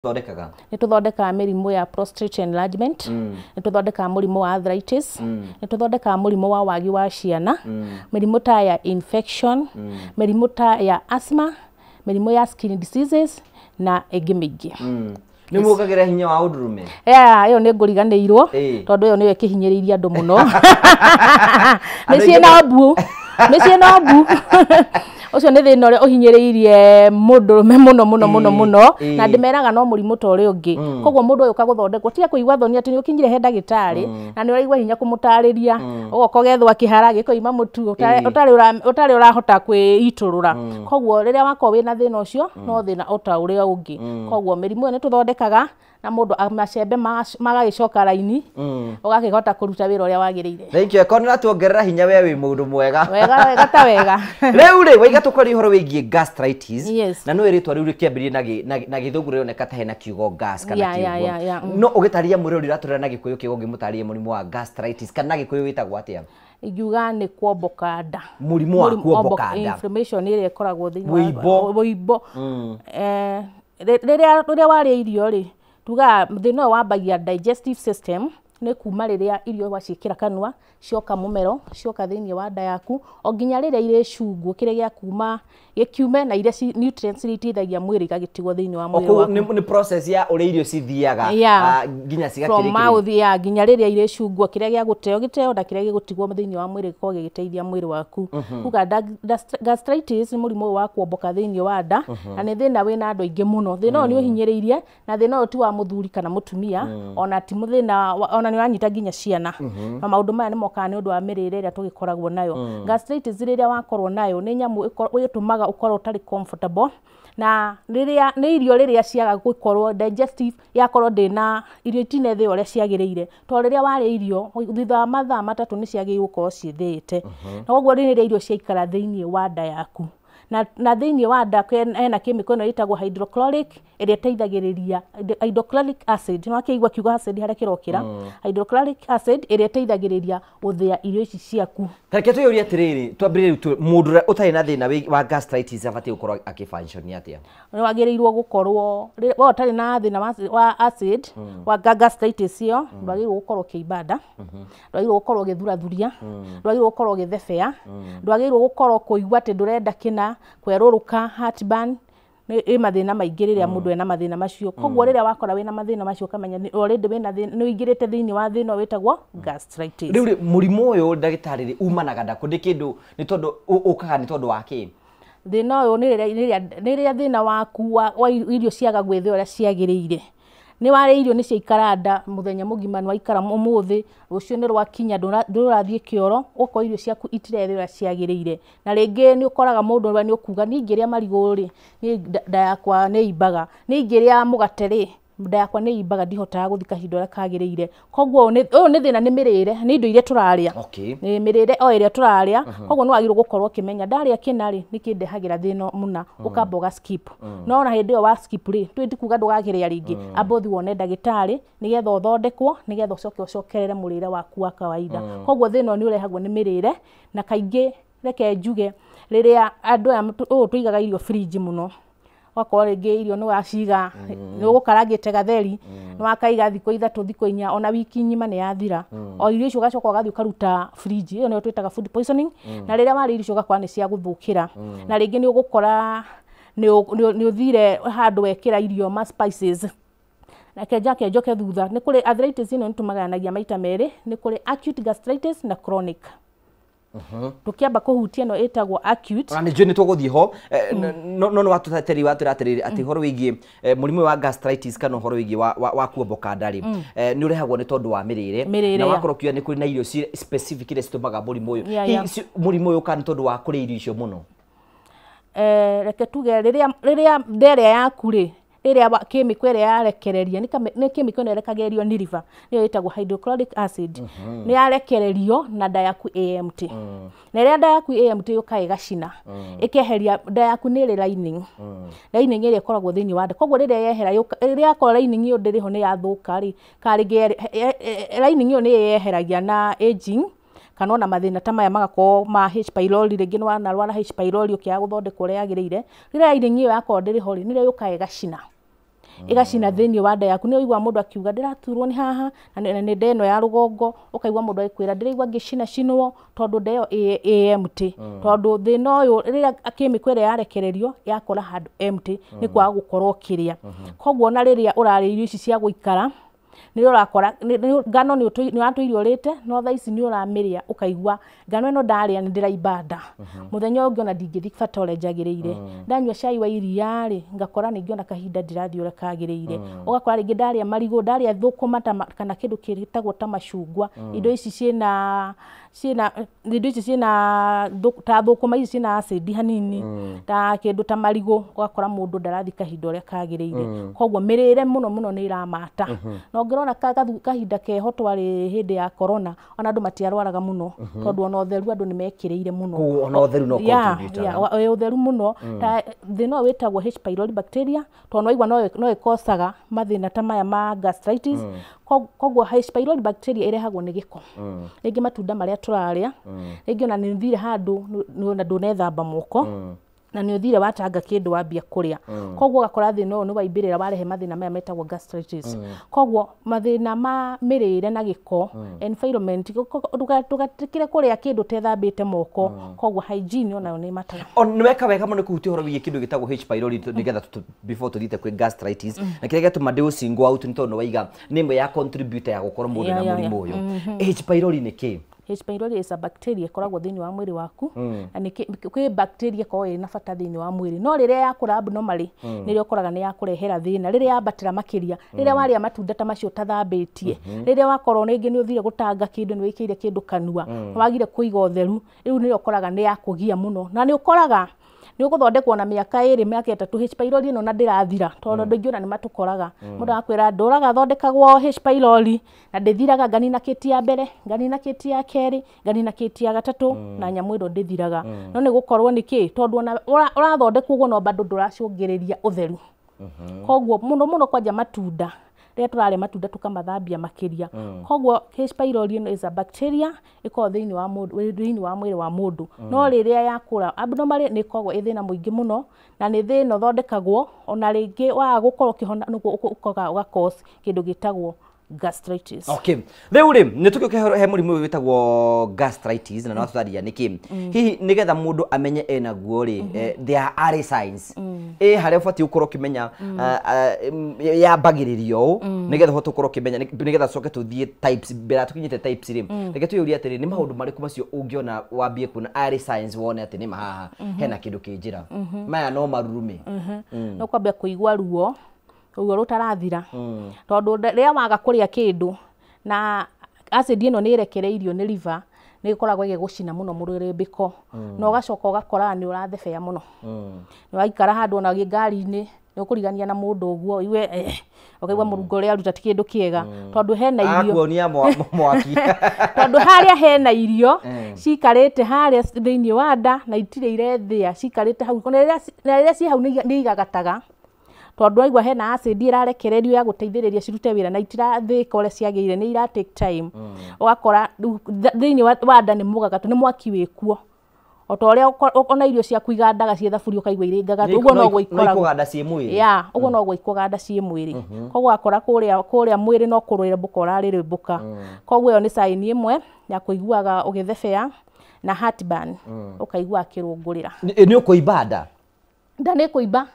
Thondekaga? Nĩ tũthondekaga mĩrimũ ya prostate enlargement, nĩ tũthondekaga mũrimũ wa arthritis, nĩ tũthondekaga mũrimũ wa wagi wa ciana, mĩrimũ ta ya infection, mĩrimũ ta ya asthma, mĩrimũ ya skin diseases na ĩngĩ mĩingĩ. Nĩ muokagĩra hinya wa ũndũrũme? Yeah, ĩyo nĩ ngũriganĩirwo tondũ ĩyo nĩyo ĩkĩhinyĩrĩirie andũ mũno. Mĩciĩ na mbu, mĩciĩ na mbu. Ũcio nĩ thĩna ũrĩa ũhinyĩrĩirie mũndũrũme mũno mũno mũno mũno, na ndĩmeraga no mũrimũ ta ũrĩa ũngĩ. Koguo mũndũ ũyũ ũkagũthondekwo, tiga kũigua thoni atĩ nĩ ũkinyire he ndagĩtarĩ na nĩ ũraigua hinya kũmũtarĩria, ũgoka ũgethwo kĩhara gĩkoima mũtu ũtarĩ ũrahota kwĩitũrũra. Koguo rĩrĩa wakorwo wĩna thĩna ũcio, no thĩna o ta ũrĩa ũngĩ. Koguo mĩrimũ ĩyo nĩ tũthondekaga na mũndũ macembe magagĩcoka raini, ũgakĩhota kũruta wĩra ũrĩa wagĩrĩire. Thank you. Akorwo nĩũratuongerera hinya, we wĩ mũndũ mwega. Wega wega ta wega. Rĩu rĩ, waiga tũkwaria ũhoro wĩgiĩ gastritis. Yes. Na no rĩtwa rĩu rĩkĩambĩrĩria na gĩthũngũ rĩroneka ta hena kiugo gas kana kiugo. No ũgĩtarĩria mũrĩo ũratũrera na gĩkũyũ kĩgo, ũngĩmũtarĩria mũrimũ wa gastritis kana na gĩkũyũ wĩtagwo atĩa? Ingiuga nĩ kuomboka nda. Mũrimũ wa kuomboka nda. Inflammation ĩrĩa ĩkoragwo thĩinĩ wa Wĩimbo. Wĩimbo. Rĩrĩa warĩa irio rĩ, tugaga thĩna ũyũ wambagia digestive system, nĩ kuma rĩrĩa irio waciĩkĩra kanua, cioka mũmero, cioka thĩinĩ wa nda yaku, o nginya rĩrĩa irĩcungwo, kĩrĩa gĩa kuma gĩkiume na iria nutrients iria iteithagia mwĩrĩ igagĩtigwo thĩinĩ wa mwĩrĩ waku. Nĩ process ya ũrĩa irio cithiaga nginya from cigakĩrĩkĩrĩria. Mouth ya nginya rĩrĩa irĩcungwo, kĩrĩa gĩa gũteo gĩteo na kĩrĩa gĩgũtigwo thĩinĩ wa mwĩrĩ gĩkorwo gĩgĩteithia mwĩrĩ waku. Kuga gastritis nĩ mũrimũ ũyũ wa kuomboka thĩinĩ wa nda, na nĩ thĩna wĩna andũ aingĩ mũno. Thĩna ũyũ nĩ ũhinyĩrĩirie, na thĩna ũyũ ti wa mũthuri kana mũtumia, ona ti mũthĩna ona nĩ ũranyita nginya ciana. Na maũndũ maya nĩ mokaga nĩ ũndũ wa mĩrĩre ĩrĩa tũgĩkoragwo nayo. Gastritis rĩrĩa wakorwo nayo nĩ nyamũ ĩtũmaga ũkorwo ũtarĩ comfortable, na rĩrĩa nĩ irio rĩrĩa ciaga gũkorwo digestive, yakorwo ndĩna irio itinethĩo ũrĩa ciagĩrĩire, tondũ rĩrĩa warĩa irio, thutha wa mathaa 3 nĩ ciagĩrĩirwo gũkorwo ciĩthĩĩte. Na koguo rĩrĩa irio ciaikara thĩinĩ wa nda yaku, na thĩinĩ wa nda hena chemical ĩno ĩtagwo hydrochloric ĩrĩa ĩteithagĩrĩria, hydrochloric acid, nĩ wakĩigua kiugo acid harĩa kĩrokĩra, hydrochloric acid ĩrĩa ĩteithagĩrĩria gũthĩa irio ici ciaku. Reke twĩyũrie atĩrĩrĩ, twambĩrĩrie rĩu, mũndũ ũrĩa ũtarĩ na thĩna wa gastritis abatiĩ gũkorwo akĩfunction atĩa? Nĩ wagĩrĩirwo gũkorwo we ũtarĩ na thĩna wa acid wa gastritis ĩyo, ndwagĩrĩirwo gũkorwo ũkĩimba nda, ndwagĩrĩirwo gũkorwo ũgĩthurathuria, ndwagĩrĩirwo gũkorwo ũgĩthebea, ndwagĩrĩirwo gũkorwo kũigua atĩ ndũrenda kĩna, kwerũrũka, heartburn. Nĩ ĩ mathĩna maingĩ rĩrĩa mũndũ ena mathĩna macio. Koguo rĩrĩa wakora wĩna mathĩna macio, ũkamenya already wĩna thĩna, nĩ ũingĩrĩte thĩinĩ wa thĩna ũyũ wĩtagwo gastritis. Rĩu rĩ, mũrimũ ũyũ, ndagĩtarĩ rĩ, umanaga ndakũ? Nĩ kĩndũ nĩ tondũ ũkaga nĩ tondũ wa kĩ? Thĩna ũyũ nĩ rĩrĩa thĩna waku wa irio ciaga gwĩthĩa ũrĩa ciagĩrĩire. Nĩ warĩa irio, nĩ ciaikara nda mũthenya mũgima, nĩ waikara ũmũthĩ, rũciũ nĩ rwakinya, ndũrathiĩ kĩoro, ũgakorwo irio ciaku itirethĩa ũrĩa ciagĩrĩire. Na rĩngĩ nĩ ũkoraga mũndũ ũrĩa nĩ ũkuga, niĩ ingĩrĩa marigũ rĩ, niĩ nda yakwa nĩ imbaga, niĩ ingĩrĩa mũgate rĩ, nda yakwa nĩ imbaga, ndihotaga gũthiĩ kahinda ũrĩa kagĩrĩire. Koguo ũyũ nĩ thĩna, nĩ mĩrĩre, nĩ indo iria tũrarĩa, nĩ mĩrĩre o ĩrĩa tũrarĩa. Koguo nĩ wagĩrĩirwo gũkorwo ũkĩmenya ndarĩa kĩna rĩ, nĩ kĩndehagĩra thĩna mũna, ũkamba ũga skip. No ona hĩndĩ ĩyo wa skip rĩ, twĩ ti kuga ndũgakĩrĩa rĩngĩ, amba ũthiĩ wone ndagĩtarĩ nĩgetha ũthondekwo, nĩgetha ũcoke ũcokerere mũrĩre waku wa kawaida. Koguo thĩna ũyũ nĩ ũrehagwo nĩ mĩrĩre, na kaingĩ reke njuge rĩrĩa andũ aya ũũ tũigaga irio fridge mũno, ũgakorwo rĩngĩ irio nĩ waciga, nĩ ũgũkarangĩte gatheri, nĩ wakaiga thikũ 3, thikũ 4, ona wiki ng'ima nĩ yathira, o irio icio ũgacoka ũgathiĩ ũkaruta fridge. Ĩyo nĩyo twĩtaga food poisoning. Na rĩrĩa warĩa irio icio, ũgakora nĩ cia gũthũkĩra. Na rĩngĩ nĩ ũgũkora nĩ ũthire handũ wekĩra irio ma spices. Reke njake njoke thutha, nĩ kũrĩ arthritis ĩno nĩ tũmagayanagia maita merĩ, nĩ kũrĩ acute gastritis na chronic. Tũkĩamba kũhutia ĩno ĩtagwo acute. Ona nĩ njũĩ nĩ tũgũthiĩ ho, no nĩ watũtatĩri watwĩra atĩrĩrĩ atĩ ũhoro wĩgiĩ mũrimũ wa gastritis kana ũhoro wĩgiĩ wa kuomboka nda rĩ, nĩ ũrehagwo nĩ tondũ wa mĩrĩre. Mĩrĩre, na wakorwo ũkiuga nĩ kũrĩ na irio specific iria citũmaga mũrimũ ũyũ. Hihi mũrimũ ũyũ ũkaga nĩ tondũ wa kũrĩa irio icio mũno? Reke tuge rĩrĩa nda ĩrĩa yaku rĩ, rĩrĩa chemical ĩrĩa yarekereria, nĩ chemical ĩno ĩrekagĩrĩrio nĩ liver, nĩyo ĩtagwo hydrochloric acid, nĩ yarekererio na nda yaku AMT, na rĩrĩa nda yaku AMT yũkaga ĩgacina, ĩkeheria, nda yaku nĩ ĩrĩ lining, lining ĩrĩa ĩkoragwo thĩinĩ wa nda. Koguo rĩrĩa yehera, rĩrĩa yakorwo lining ĩyo ndĩrĩ ho, nĩ yathũka rĩ, kana rĩngĩ lining ĩyo nĩ yeheragia na aging kana ona mathĩna ta maya magakorwo ma H pylori, rĩngĩ nĩ wanarwara H pylori ũkĩaga gũthondekwo ũrĩa yagĩrĩire. Rĩrĩa lining ĩyo yakorwo ndĩrĩ ho rĩ, nĩrĩo yũkaga ĩgacina. Ĩgacina thĩinĩ wa nda yaku. Nĩ ũigua mũndũ akiuga ndĩraturwo nĩ haha na nĩ nda ĩno ya rũgongo, ũkaigua mũndũ agĩkwĩra ndĩraigua ngĩcinacinwo tondũ nda ĩyo ĩ empty. Tondũ thĩna ũyũ rĩrĩa chemical ĩrĩa yarekererio yakora handũ empty nĩ kwaga gũkorwo ũkĩrĩa. Koguo ona rĩrĩa ũrarĩa irio ici cia gũikara nĩ ũrakora ngano nĩ ũratũire ũrĩte, no thaa ici nĩ ũramĩrĩa ũkaigua ngano ĩno ndarĩa nĩ ndĩraimba nda. Mũthenya ũyũ ũngĩ ona ndingĩthiĩ bata ũrĩa njagĩrĩire. Ndanyua cai wa iria rĩ, ngakora ningĩ ona kahinda ndirathiĩ ũrĩa kagĩrĩire. Ũgakora rĩngĩ ndarĩa marigũ, ndarĩa thũkũma kana kĩndũ kĩtagwo ta macungwa, indo ici ciĩna indo ici ciĩna ta thũkũma ici ciĩna acid hanini, ta kĩndũ ta marigũ, ũgakora mũndũ ndarathiĩ kahinda ũrĩa kagĩrĩire. Koguo mĩrĩre mũno mũno nĩ ĩramata. Na ũngĩrora kahinda keho twarĩ hĩndĩ ya corona, ona andũ matiarwaraga mũno tondũ ona ũtheru andũ nĩ mekĩrĩire mũno. Ona ũtheru no contribute. Ũtheru mũno. Ta thĩna ũyũ wĩtagwo H pylori bacteria, tondũ waigua no ĩkocaga mathĩna ta maya ma gastritis. Koguo H pylori bacteria ĩrehagwo nĩ gĩko. Rĩngĩ matunda marĩa tũrarĩa, rĩngĩ ona nĩ ũthire handũ na ndũnethamba moko, na nĩ ũthire watanga kĩndũ wambia kũrĩa. Koguo ũgakora thĩna ũyũ nĩ waimbĩrĩra warehe mathĩna maya metagwo gastritis. Koguo mathĩna ma mĩrĩre na gĩko, environment, ndũgatĩkĩre kũrĩa kĩndũ ũtethambĩte moko. Koguo hygiene onayo nĩ mataga. Nĩ weka wega mũno kũhutia ũhoro wĩgiĩ kĩndũ gĩtagwo H pylori nĩgetha before tũthiĩte kwĩ gastritis. Na kĩrĩa gĩatũma ndĩũsingle out nĩ tondũ waiga nĩ ĩmwe ya contributor ya gũkorwo mũndũ na mũrimũ ũyũ. H pylori nĩ kĩ? H pylori is a bacteria ĩkoragwo thĩinĩ wa mwĩrĩ waku, na nĩ kwĩ bacteria ĩkoragwo ĩna bata thĩinĩ wa mwĩrĩ, no rĩrĩa yakũra abnormally nĩrĩo ũkoraga nĩ yakũrehera thĩna. Rĩrĩa yambatĩra makĩria, rĩrĩa warĩa matunda ta macio ũtathambĩtie, rĩrĩa wakorwo rĩngĩ nĩ ũthire gũtanga kĩndũ, nĩ wĩkĩire kĩndũ kanua, wagire kũiga ũtheru, rĩu nĩrĩo ũkoraga nĩ yakũgia mũno. Na nĩ ũkoraga nĩ ũgũthondekwo na mĩaka 2 mĩaka 3 H pylori ĩno na ndĩrathira, tondũ andũ aingĩ ona nĩ matũkoraga. Mũndũ agakwĩra ndũraga thondekagwo H pylori na ndĩthiraga, nganina kĩti ya mbere, nganina kĩti ya kerĩ, nganina kĩti ya gatatũ, na nyamũ ĩno ndĩthiraga. No nĩ gũkorwo nĩ kĩ? Tondũ ona ũrathondekwo ũguo no bado ndũracũngĩrĩria ũtheru. Koguo mũno mũno kwanja matunda, rĩrĩa tũrarĩa matunda tũkamathambia makĩria. Koguo H pylori ĩno is a bacteria ĩkoragwo thĩinĩ wa mũndũ, thĩinĩ wa mwĩrĩ wa mũndũ. No rĩrĩa yakũra abnormally nĩ ĩkoragwo ĩ thĩna mũingĩ mũno, na nĩ thĩna ũthondekagwo ona rĩngĩ waga gũkorwo ũkĩhona nĩguo ũkoga ũga cause kĩndũ gĩtagwo gastritis. Okay. Rĩu rĩ, nĩ tũgĩũke he mũrimũ ũyũ wĩtagwo gastritis na no tũtaria nĩkĩ. Hihi nĩgetha mũndũ amenye ena guo rĩ, there are signs. Harĩa ũbatiĩ gũkorwo ũkĩmenya yambagĩrĩrio ũũ, nĩgetha ũhote gũkorwo ũkĩmenya, nĩgetha tũcoke tũthiĩ types, mbere ya tũkinyĩte types rĩ, reke twĩyũrie atĩrĩ, nĩ maũndũ marĩkũ macio ũngĩona wambie kuona early signs wone atĩ nĩma haha hena kĩndũ kĩ njĩra. Maya no marurume. No kwambia kũigua ruo, ruo rũtarathira. Tondũ rĩrĩa waga kũrĩa kĩndũ na acid ĩno nĩ ĩrekereirio nĩ liver, nĩ ĩkoragwo ĩgĩgũcina mũno mũrĩrĩmbĩko. Na ũgacoka ũgakora nĩ ũrathebea mũno. Nĩ waikara handũ ona ngari-inĩ, nĩ ũkũrigania na mũndũ ũguo, ũigue ũkaigua mũrungo ũrĩa aruta ti kĩndũ kĩega. Tondũ hena irio. Akuonia mwaki. Tondũ harĩa hena irio, cikarĩte harĩa thĩinĩ wa nda na itirĩ irethĩa, cikarĩte hau. Na rĩrĩa ciĩ hau nĩ igagataga. Tondũ waigua hena acid ĩrarekererio ya gũteithĩrĩria cirute wĩra na itirathĩka ũrĩa ciagĩrĩire, nĩ ira take time. Ũgakora thĩinĩ wa nda nĩ mũgagato, nĩ mwaki wĩkuo. O ta ũrĩa ona irio ciaku igandaga ciĩ thaburia ũkaigua irĩ ngagatu, ũguo noguo ikoragwo. Ikũganda ciĩ mwĩrĩ. Ya, ũguo noguo ikũganda ciĩ mwĩrĩ. Koguo ũgakora kũrĩa mwĩrĩ no kũrĩrĩmbũka ũrarĩrĩmbũka. Koguo ĩyo nĩ sign ĩmwe ya kũiguaga ũgĩthebea na heartburn, ũkaigua akĩrũngũrĩra. Nĩ ũkũimba nda? Nda nĩ kũimba.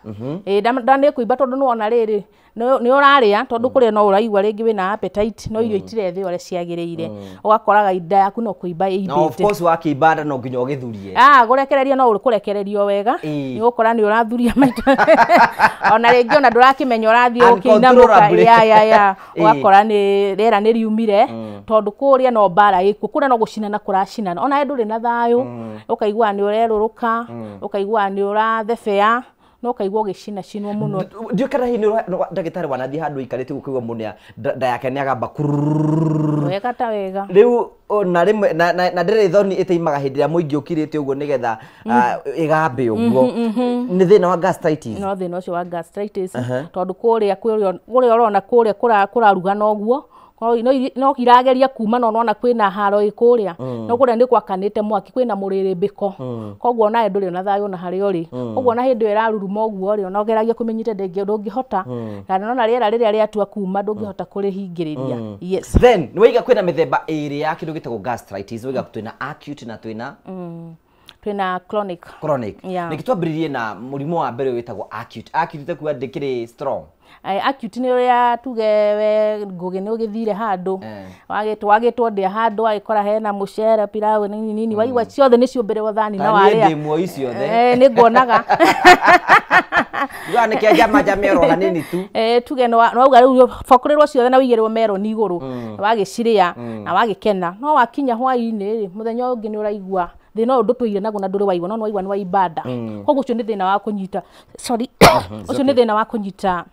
Nda nĩ kũimba tondũ nĩwona rĩrĩ, nĩ ũrarĩa, tondũ kũrĩa no ũraigua rĩngĩ wĩna appetite, no irio itirethĩo ũrĩa ciagĩrĩire. Ũgakoraga nda yaku no kũimba Na of ĩimbĩte. course wakĩimba nda no nginya ũgĩthurie. Kũrekereria no ũkũrekererio wega. Nĩ ũgũkora nĩ ũrathuria maita. Ona rĩngĩ ona ndũrakĩmenya ũrathiĩ ũkĩinamũka. Uncontrollably. Ya. Ũgakora nĩ rĩera nĩ riumire, tondũ kũrĩa no mbara ĩkuo, kũrĩa no gũcinana kũracinana. Ona we ndũrĩ na thayũ, ũkaigua nĩ ũrerũrũka, ũkaigua nĩ ũrathebea, no ũkaigua ũgĩcinacinwo mũno. Ndiũĩ kana hihi nĩ ndagĩtarĩ wanathiĩ handũ ũikarĩte ũguo ũkaigua mũndũ nda yake nĩ agamba kurururu. Wega ta wega. Rĩu na rĩmwe na ndĩrĩ thoni ĩtĩimaga hĩndĩ ĩrĩa mũingĩ ũkirĩte ũguo nĩgetha ĩgambe ũguo. Nĩ thĩna wa gastritis. No thĩna ũcio wa gastritis, tondũ kũrĩa ũrona kũrĩa kũrarugana ũguo, No irageria kuma no nona kwina haro ikuria no kuria ni gwakanite mwaki kwina muriribiko koguo nawe nduri na thayo na haria uri koguo na hindi iraruruma uguo ri ona ugeragia kumenyita ndungihota na nona riera riria riatua kuma ndungihota kurihingiriria. Yes, then ni waiga kwina mithemba iri ya kindu gitagwo gastritis, waiga twina acute na twina twina chronic. Yeah. Nikitwambiririe na murimu wa mbere witagwo acute. Acute takuwa ndikiri strong. Acute ni uria tuge we ngugi ni ugithire handu wagitwo ndia handu wagikora hena mucere pilau nini nini waigua ciothe ni ciumbire thani na waria ndi muo ciothe ni nguonaga Uga ni kia jama ro hanini tu tuge no wauga riu bokurirwo ciothe na wigirwo meroni iguru wagiciria na wagikena no wakinya hwaini ri muthenya ungi ni uraigua thina undu tuire naguo na nduri waigua no waigua ni waibanda koguo ucio ni thina wa kunyita sorry ucio ni thina wa kunyita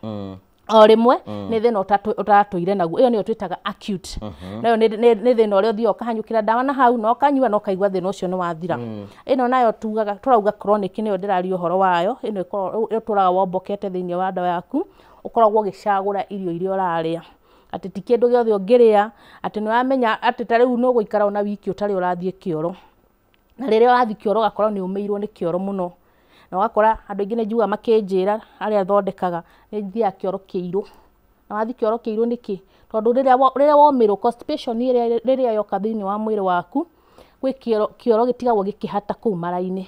o rimwe ni thina utatuire naguo iyo niyo twitaga acute. Nayo ni thina uria uthio ukahanyukira ndawa na hau no kanyua no kaigua thina ucio ni wathira. Ino nayo tugaga turauga chronic niyo ndiraria uhoro wayo ino ituraga wombokete thiini wa nda yaku ukoragwo ugicagura irio iria uraria ati ti kindu giothe ungiria ati ni wamenya ati ta riu no guikara ona wiki utari urathie kioro na riria urathie kioro ugakorwo ni umiirwo ni kioro muno na wakora andu aingi nĩ njugaga makĩnjĩra arĩa thondekaga nĩ thiaga kĩoro kĩirũ na wathi kĩoro kĩirũ nĩkĩ tondũ rĩrĩa womĩrwo constipation rĩrĩa yoka thĩinĩ wa mwĩrĩ waku gwĩ kĩoro gĩtigagwo gĩkĩhata kũu mara-inĩ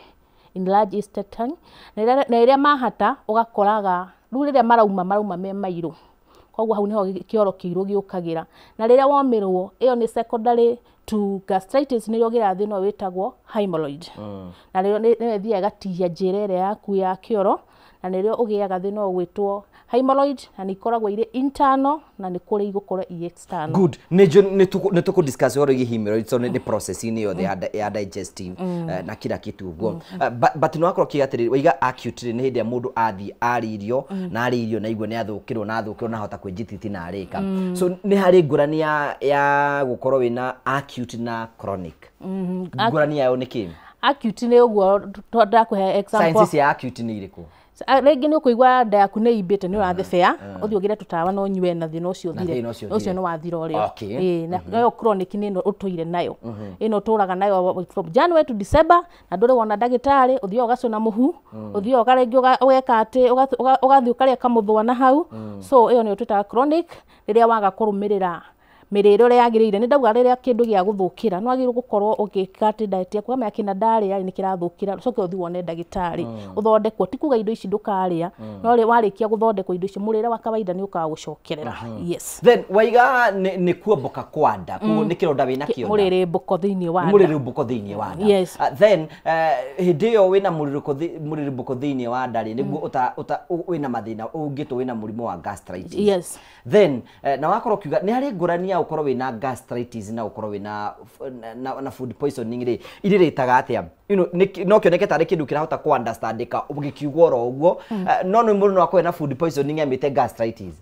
in large intestine na rĩrĩa mahata ũgakoraga rĩu rĩrĩa marauma me mairũ koguo hau niho kĩoro kĩirũ gĩũkagĩra na rĩrĩa womĩrwo ĩyo nĩ secondary to gastritis nĩrĩo ũgĩraga thĩna ũyũ wĩtagwo hemorrhoid na rĩo nĩyo ĩthiaga ĩgatihia njĩra ĩrĩa yaku ya kĩoro na nĩrĩo ũgĩaga thĩna ũyũ gwĩtwo hemorrhoid na nĩ ikoragwo irĩ internal na nĩ kũrĩ igũkorwo i external. Good, nĩ tũkũ discuss ũhoro wĩgiĩ hemorrhoid so nĩ process-inĩ yothe ya digestive na kila kitu ũguo but no akorwo kiuga atĩrĩrĩ waiga acute nĩ hĩndĩ ĩrĩa mũndũ athiĩ arĩa irio na arĩa irio na igua nĩ athũkĩrwo na athũkĩrwo na ahota kwĩnjititi na arĩka so nĩ harĩ ngũrani ya gũkorwo wĩna acute na chronic. Ngũrani yayo nĩ kĩ? Acute nĩ ũguo ndakũhe example. Science cia acute nĩ irĩkũ? Rĩngĩ nĩ ũkũigua nda yaku nĩ imbĩte nĩ ũrathebea ũthiĩ ũgĩre tũtawa no ũnyue na thĩna ũcio ũthire ũcio nĩ wathira ũrĩo. Ĩĩ, nayo chronic nĩ ĩno ũtũire nayo ĩno ũtũraga nayo from January to December na ndũrĩ wona ndagĩtarĩ ũthiaga ũgacũna mũhu ũthiaga rĩngĩ ũgeka atĩ ũgathiĩ ũkarĩa kamũthũa na hau so ĩyo nĩyo twĩtaga chronic rĩrĩa waga kũrũmĩrĩra mĩrĩre ũrĩa yagĩrĩire nĩ ndauga rĩrĩa kĩndũ gĩa gũthũkĩra no wagĩrĩirwo gũkorwo ũgĩka atĩ diet yaku wamenya kĩna ndarĩa nĩ kĩrathũkĩra ũcoke ũthiĩ wone ndagĩtarĩ ũthondekwo ti kuga indo ici ndũkarĩa no warĩkia gũthondekwo indo ici mũrĩre wa kawaida nĩ ũkaga gũcokerera. Yes, then waiga nĩ kuomboka kwa nda koguo nĩ kĩronda wĩna kĩonda mũrĩrĩmbũko thĩinĩ wa nda mũrĩrĩmbũko thĩinĩ wa nda. Yes, then hĩndĩ ĩyo wĩna mũrĩrĩmbũko thĩinĩ wa nda rĩ nĩguo wĩna mathĩna ũngĩtwo wĩna mũrimũ wa gastritis. Yes, then na wakorwo ũkiuga nĩ harĩ ngũrani ya ukorwo wina gastritis na ukorwo wina na food poisoning ri irĩrĩtaga atĩa no kĩoneke tarĩ kĩndũ kĩrahota ku understandika ũgĩkiugwo oro ũguo no nĩ mũndũ no akorwo na food poisoning amĩte gastritis.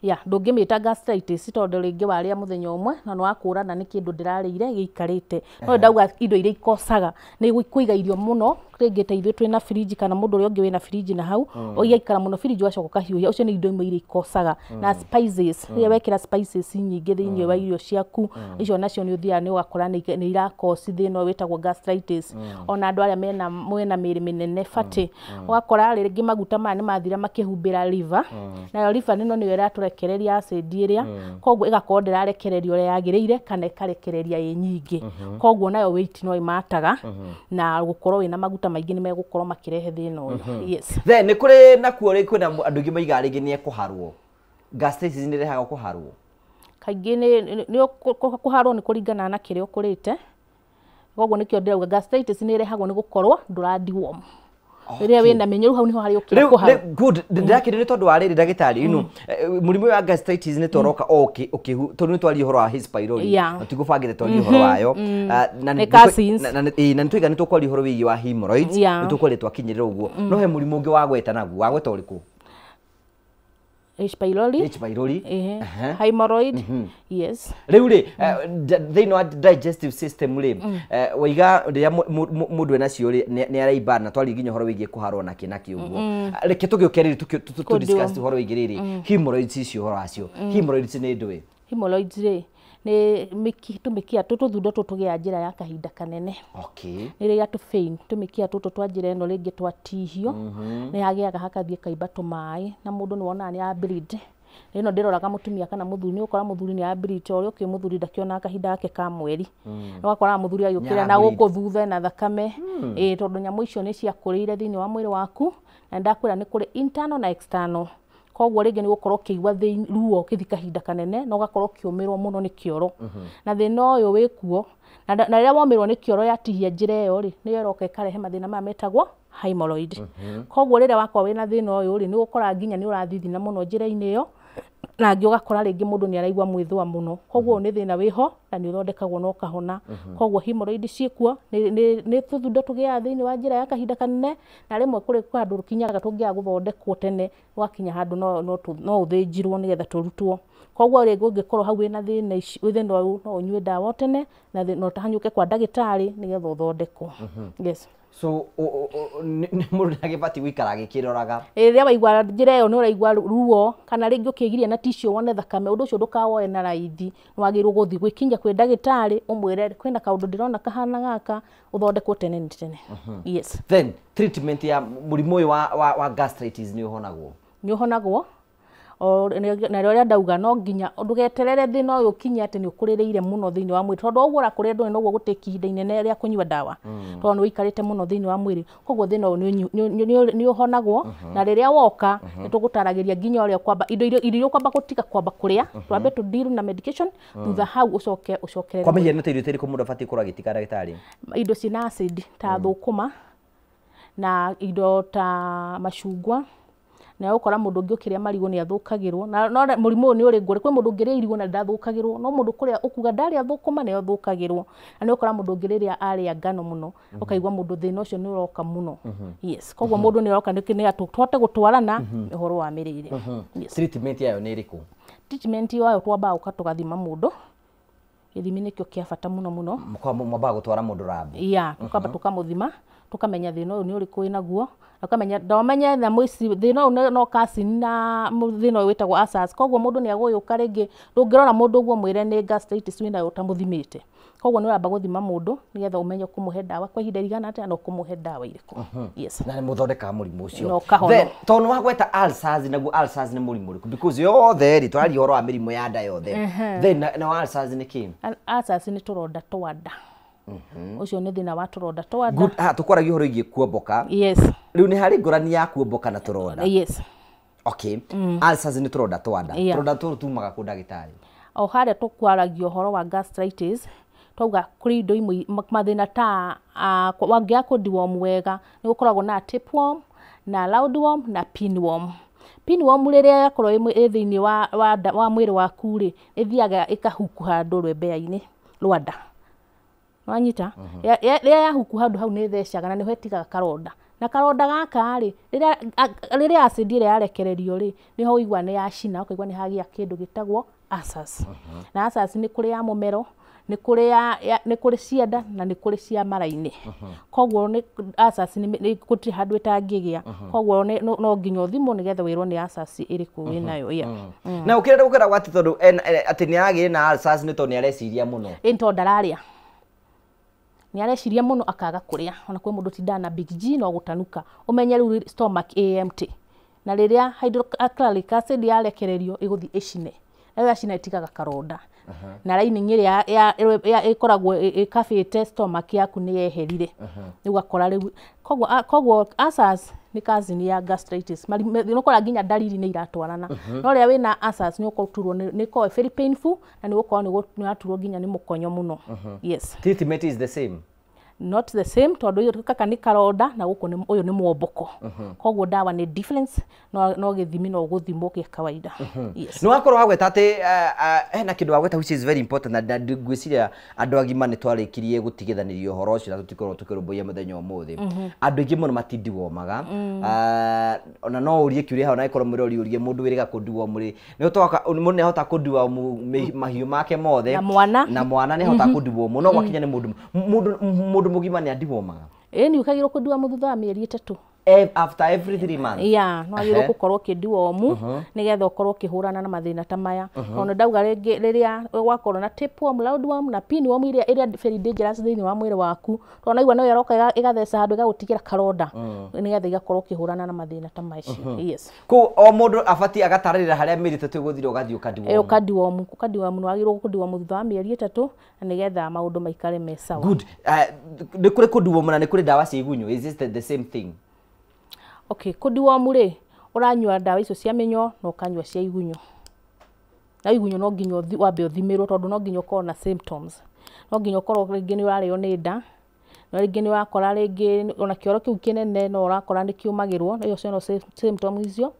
Ya ndũngĩmĩta gastritis tondũ rĩngĩ warĩa mũthenya ũmwe na nĩ wakũrana nĩ kĩndũ ndĩrarĩire gĩikarĩte no ndauga indo iria ikocaga nĩ kũiga irio mũno rĩngĩ ta ithuĩ twĩna fridge kana mũndũ ũrĩa ũngĩ wĩna fridge na hau ũgaikara mũno fridge ũgacoka ũkahiũhia ũcio nĩ indo imwe iria ikocaga na spices rĩrĩa wekĩra spices nyingĩ thĩinĩ wa irio ciaku icio nacio nĩ ũthiaga nĩ ũgakora nĩ irakoci thĩna ũyũ wĩtagwo gastritis ona andũ arĩa mena mĩĩrĩ mĩnene fatty ũgakora rĩngĩ maguta maya nĩ mathira makĩhumbĩra liver nayo liver nĩno nĩyo ĩratũrekereria acid ĩrĩa koguo ĩgakorwo ndĩrarekereria ũrĩa yagĩrĩire kana ĩkarekereria ĩ nyingĩ koguo nayo weight no ĩmataga na gũkorwo wĩna maguta maingĩ nĩ megũkorwo makĩrehe thĩna ũyũ. Yes, then nĩ kũrĩ nakuo rĩ kwĩna andũ aingĩ maigaga rĩngĩ nĩ ekũharwo gastritis nĩ ĩrehaga kũharwo kaingĩ nĩ kũharwo nĩ kũringana na kĩrĩa ũkũrĩte koguo nĩkĩo ndĩrauga gastritis nĩ ĩrehagwo nĩ gũkorwo ndũra deworm rĩrĩa wĩna mĩnyũrũ hau niho harĩ ũkĩra kũharwo. Good, ndĩrakĩrĩ nĩ tondũ wa rĩrĩ ndagĩtarĩ inu mũrimũ wa gastritis nĩ twaroka o tondũ nĩ twaria ũhoro wa H pylori na tigũbangĩte twaria ũhoro wayo na nĩ twaiga nĩ tũkwaria ũhoro wĩgiĩ wa hemorrhoids nĩ tũkwaria twakinyĩrĩra ũguo no he mũrimũ ũngĩ wagweta naguo wagweta ũrĩkũ? H pylori. H pylori. Hemorrhoid. Yes. Rĩu rĩ thĩinĩ wa digestive system rĩ waiga rĩrĩa mũndũ enacio rĩ nĩ araimba na twaria nginya ũhoro wĩgiĩ kũharwo na kĩ na kĩ ũguo reke tũgĩũke rĩrĩ tũ discuss ũhoro wĩgiĩ rĩrĩ hemorrhoids icio ũhoro wacio hemorrhoids nĩ ndũĩ? Hemorrhoids rĩ nĩ tũmĩkia tũthundo tũtũ tũgĩaga njĩra ya kahinda kanene. Nĩ rĩrĩa tũ vein tũmĩkia tũtũ twa njĩra ĩno rĩngĩ twatihio, nĩ hagĩaga hakathiĩ kaimba tũmaĩ, na mũndũ nĩ wonaga nĩ ara bleed. Ĩno ndĩroraga mũtumia kana mũthuri, nĩ ũgũkora mũthuri nĩ ara bleed, o ũrĩa ũkĩũĩ mũthuri ndakĩonaga kahinda gake ka mweri. Ũgakoraga mũthuri agĩũkĩra na Nĩara bleed. gũkũ thutha ena thakame, ĩĩ, tondũ nyamũ icio nĩ ciakũrĩire thĩinĩ wa mwĩrĩ waku, na ndakwĩra nĩ kũrĩ internal na external. Koguo rĩngĩ nĩ gũkorwo ũkĩigua ruo ũkĩthiĩ kahinda kanene, na ũgakorwo ũkĩũmĩrwo mũno nĩ kĩoro. Na thĩna ũyũ wĩkuo, na rĩrĩa womĩrwo nĩ kĩoro yatihia njĩra ĩyo rĩ, nĩyo ĩroka ĩkarehe mathĩna maya metagwo hemorrhoid. Koguo rĩrĩa wakorwo wĩna thĩna ũyũ rĩ, nĩ ũkoraga nginya nĩ ũrathithina mũno njĩra-inĩ ĩyo, na angĩ ũgakora rĩngĩ mũndũ nĩ araigua mwĩthũa mũno. Koguo ũyũ nĩ thĩna wĩho na nĩ ũthondekagwo na ũkahona. Koguo hemorrhoid ciĩkuo, nĩ tũthundo tũgĩaga thĩinĩ wa njĩra ya kahinda kanene, na rĩmwe kũrĩ handũ rũkinyaga tũngĩaga gũthondekwo tene, rwakinya handũ no ũthĩnjirwo nĩgetha tũrutwo. Koguo rĩngĩ ũngĩkorwo hau wĩna thĩna ici, thĩna ũyũ, no ũnyue ndawa o tene na ũtahanyũke kwa ndagĩtarĩ nĩgetha ũthondekwo. Yes. So mũndũ nĩ agĩbatiĩ gũikara agĩkĩroraga. Rĩrĩa waigua njĩra ĩyo nĩ ũraigua ruo, kana rĩngĩ ũkĩgiria na tissue wone thakame, ũndũ ũcio ndũkawoe na raithi, nĩ wagĩrĩirwo gũthiĩ gwĩkinyia kwĩ ndagĩtarĩ ũmwĩre kwĩna kaũndũ ndĩrona kahana gaka, ũthondekwo tene nĩ tene. Yes. Then treatment ya mũrimũ ũyũ wa gastritis nĩ ũhonagwo? Nĩ ũhonagwo. Na ũrĩa ndauga, no nginya ndũgeterere thĩna ũyũ ũkinye atĩ nĩ ũkũrĩrĩire mũno thĩinĩ wa mwĩrĩ, tondũ ũguo ũrakũrĩra ndũrĩ noguo gũtĩki ihinda inene rĩa kũnyua ndawa, tondũ nĩ ũikarĩte mũno thĩinĩ wa mwĩrĩ. Koguo thĩna ũyũ nĩ ũhonagwo, na rĩrĩa woka nĩ tũgũtaragĩria nginya ũrĩa ũkwamba indo iria irio ũkwamba gũtiga kwamba kũrĩa, twambe tũ deal na medication, thutha hau ũcoke ũcokerere. Kwa mĩhiano ta irio ta irĩkũ mũndũ abatiĩ gũkorwo agĩtiga, ndagĩtarĩ? Indo ciĩna acid ta thũkũma na indo ta macungwa, na ũgũkora mũndũ ũngĩ ũkĩrĩa marigũ nĩ athũkagĩrwo na no mũrimũ ũyũ nĩ ũrĩ ngũrĩ. Kwĩ mũndũ ũngĩrĩa irigũ na ndathũkagĩrwo, no mũndũ kũrĩa ũkuga ndarĩa thũkũma nĩyo thũkagĩrwo. Na nĩ ũkora mũndũ ũngĩ rĩrĩa arĩa ngano mũno, ũkaigua mũndũ thĩna ũcio nĩ ũroka mũno. Yes, koguo mũndũ nĩ aroka nĩ tũhote gũtwarana ũhoro wa mĩrĩre. Yes. Treatment yayo nĩ ĩrĩkũ? Treatment yayo, twambaga gũka tũgathima mũndũ, gĩthimi nĩkĩo kĩa bata mũno mũno. Mwambaga gũtwara mũndũ lab? Ya, tukamba tukamũthima, tukamenya thĩna ũyũ nĩ ũrĩkũ wĩnaguo, na ũkamenya ndomenya nyamũ ici thĩna ũyũ no carcin na thĩna ũyũ wĩtagwo ulcers. Koguo mũndũ nĩ agũgĩũka, rĩngĩ ndũngĩrora mũndũ ũguo mwĩre nĩ gastritis wĩnayo ũtamũthimĩte. Koguo nĩ ũramba gũthima mũndũ nĩgetha ũmenye ũkũmũhe ndawa kwa ihinda rĩigana atĩa na ũkũmũhe ndawa irĩkũ. Yes. Na nĩ mũthondekaga mũrimũ ũcio? Na ũkahona. Then tondũ nĩ wagweta ulcers, naguo ulcers nĩ mũrimũ ũrĩkũ? Because yothe rĩ, tũraria ũhoro wa mĩrimũ ya nda yothe. Then na ulcers nĩ kĩ? Ulcers nĩ tũronda twa nda. Ũcio nĩ thĩna wa tũronda twa nda. Good. Ah, tũkwaragia ũhoro wĩgiĩ kuomboka. Yes. Rĩu nĩ harĩ ngũrani ya kuomboka na tũronda? Yes. Okay, ulcers nĩ tũronda twa nda. Yeah. Tũronda tũrũ tumaga kũ, ndagĩtarĩ? O harĩa tũkwaragia ũhoro wa gastritis, twauga kũrĩ indo imwe mathĩna ta wangĩaga kũ deworm wega, nĩ gũkoragwo na tapeworm na roundworm na pinworm. Pinworm rĩrĩa yakorwo ĩ thĩinĩ wa mwĩrĩ waku rĩ, ĩthiaga ĩkahuku handũ rwembea-inĩ rwa nda, wanyita? Rĩrĩa yahuku handũ hau nĩ ĩthecaga na nĩho ĩtigaga karonda, na karonda gaka rĩ, rĩrĩa acid ĩrĩa yarekererio rĩ, nĩho ũigua nĩ yacina, ũkaigua nĩ hagĩa kĩndũ gĩtagwo ulcers. Na ulcers nĩ kũrĩ ya mũmero, nĩ kũrĩ nĩ kũrĩ cia nda na nĩ kũrĩ cia mara-inĩ. Koguo nĩ ulcers nĩ gũtirĩ handũ ĩtangĩgĩa. Koguo no nginya ũthimwo nĩgetha wĩrwo nĩ ulcers ĩrĩkũ wĩnayo, yeah. Na ũkĩrenda gũkĩragwo atĩ tondũ atĩ nĩ aragĩire na ulcers nĩ tondũ nĩ areciria mũno? Ĩ, tondũ ndararĩa, nĩ areciria mũno akaga kũrĩa. Ona kwĩ mũndũ ũtindaga na big G no gũtanuka, ũmenye rĩu stomach ĩ empty, na rĩrĩa hydrochloric acid yarekererio ĩgũthiĩ ĩcine, na yacina ĩtigaga karonda, na lining ĩrĩa ĩkoragwo ĩkabĩte stomach yaku nĩ yeherire, rĩu ũgakora rĩu koguo ulcers nĩ cousin ya gastritis. Nĩ ũkora nginya ndariri nĩ iratwarana, no rĩrĩa wĩna ulcers nĩ ũgũturwo nĩ ĩkoragwo very painful, na nĩ ũgũkorwo nĩ ũraturwo nginya nĩ mũkonyo mũno. Yes. Treatment is the same? Not the same, tondũ ũyũ gaka nĩ karonda na gũkũ nĩ ũyũ nĩ mwomboko. Koguo ndawa nĩ difference, no gĩthimi no gũthimwo gĩa kawaida. Yes. Nĩ wakorwo wagweta atĩ hena kĩndũ wagweta which is very important, na ngwĩciria andũ agima nĩ twarĩkirie gũtigithanĩria ũhoro ũcio na tũtikorwo tũkĩrũmbũiya mũthenya ũmũthĩ. Andũ aingĩ mũno matindiwomaga. Ona no ũrie kĩũria hau, na ĩkorwo mũrori ũrie mũndũ wĩrĩga kũndiworm rĩ, nĩ ũtoka mũndũ nĩ ahota kũndiworm mahiũ make mothe? Na mwana. Na mwana nĩ ahota kũndiworm, no gwakinya nĩ mũndũ mũgima nĩ andiwomaga? Ĩ, nĩ ũkagĩrwo kũndiworm thutha wa mĩeri 3. After every 3 months. Yeah, no wagĩrĩirwo gũkorwo ũkĩndiwomu nĩgetha ũkorwo ũkĩhũrana na mathĩna ta maya. Tondũ ndauga rĩngĩ rĩrĩa wakorwo na tapeworm, roundworm na pinworm iria ĩrĩa very dangerous thĩinĩ wa mwĩrĩ waku, tondũ naigua no ĩroka ĩgatheca handũ ĩgagũtigĩra karonda, nĩgetha igakorwo ũkĩhũrana na mathĩna ta macio. Yes. Kũu o mũndũ abatiĩ agatarĩrĩra harĩa mĩeri 3 ĩgũthira ũgathiĩ ũkandiwomu. Ũkandiwomu, ũkandiwomu nĩ wagĩrĩirwo kũndiwomu thutha wa mĩeri 3 na nĩgetha maũndũ maikare me sawa. Good. Nĩ kũrĩ kũndiwomu na nĩ kũrĩ ndawa cia igunyũ. Is this the same thing? Okay, kũndiwomu rĩ, ũranyua ndawa icio cia mĩnyoo na ũkanyua cia igunyũ. Na igunyũ no nginya wambe ũthimĩrwo tondũ no nginya ũkorwo na symptoms. No nginya ũkorwo rĩngĩ nĩ ũrarĩo nĩ nda, na rĩngĩ nĩ ũrakora rĩngĩ ona kĩoro kĩu kĩnene no ũrakora nĩ kĩũmagĩrwo, ĩyo cio no symptoms icio.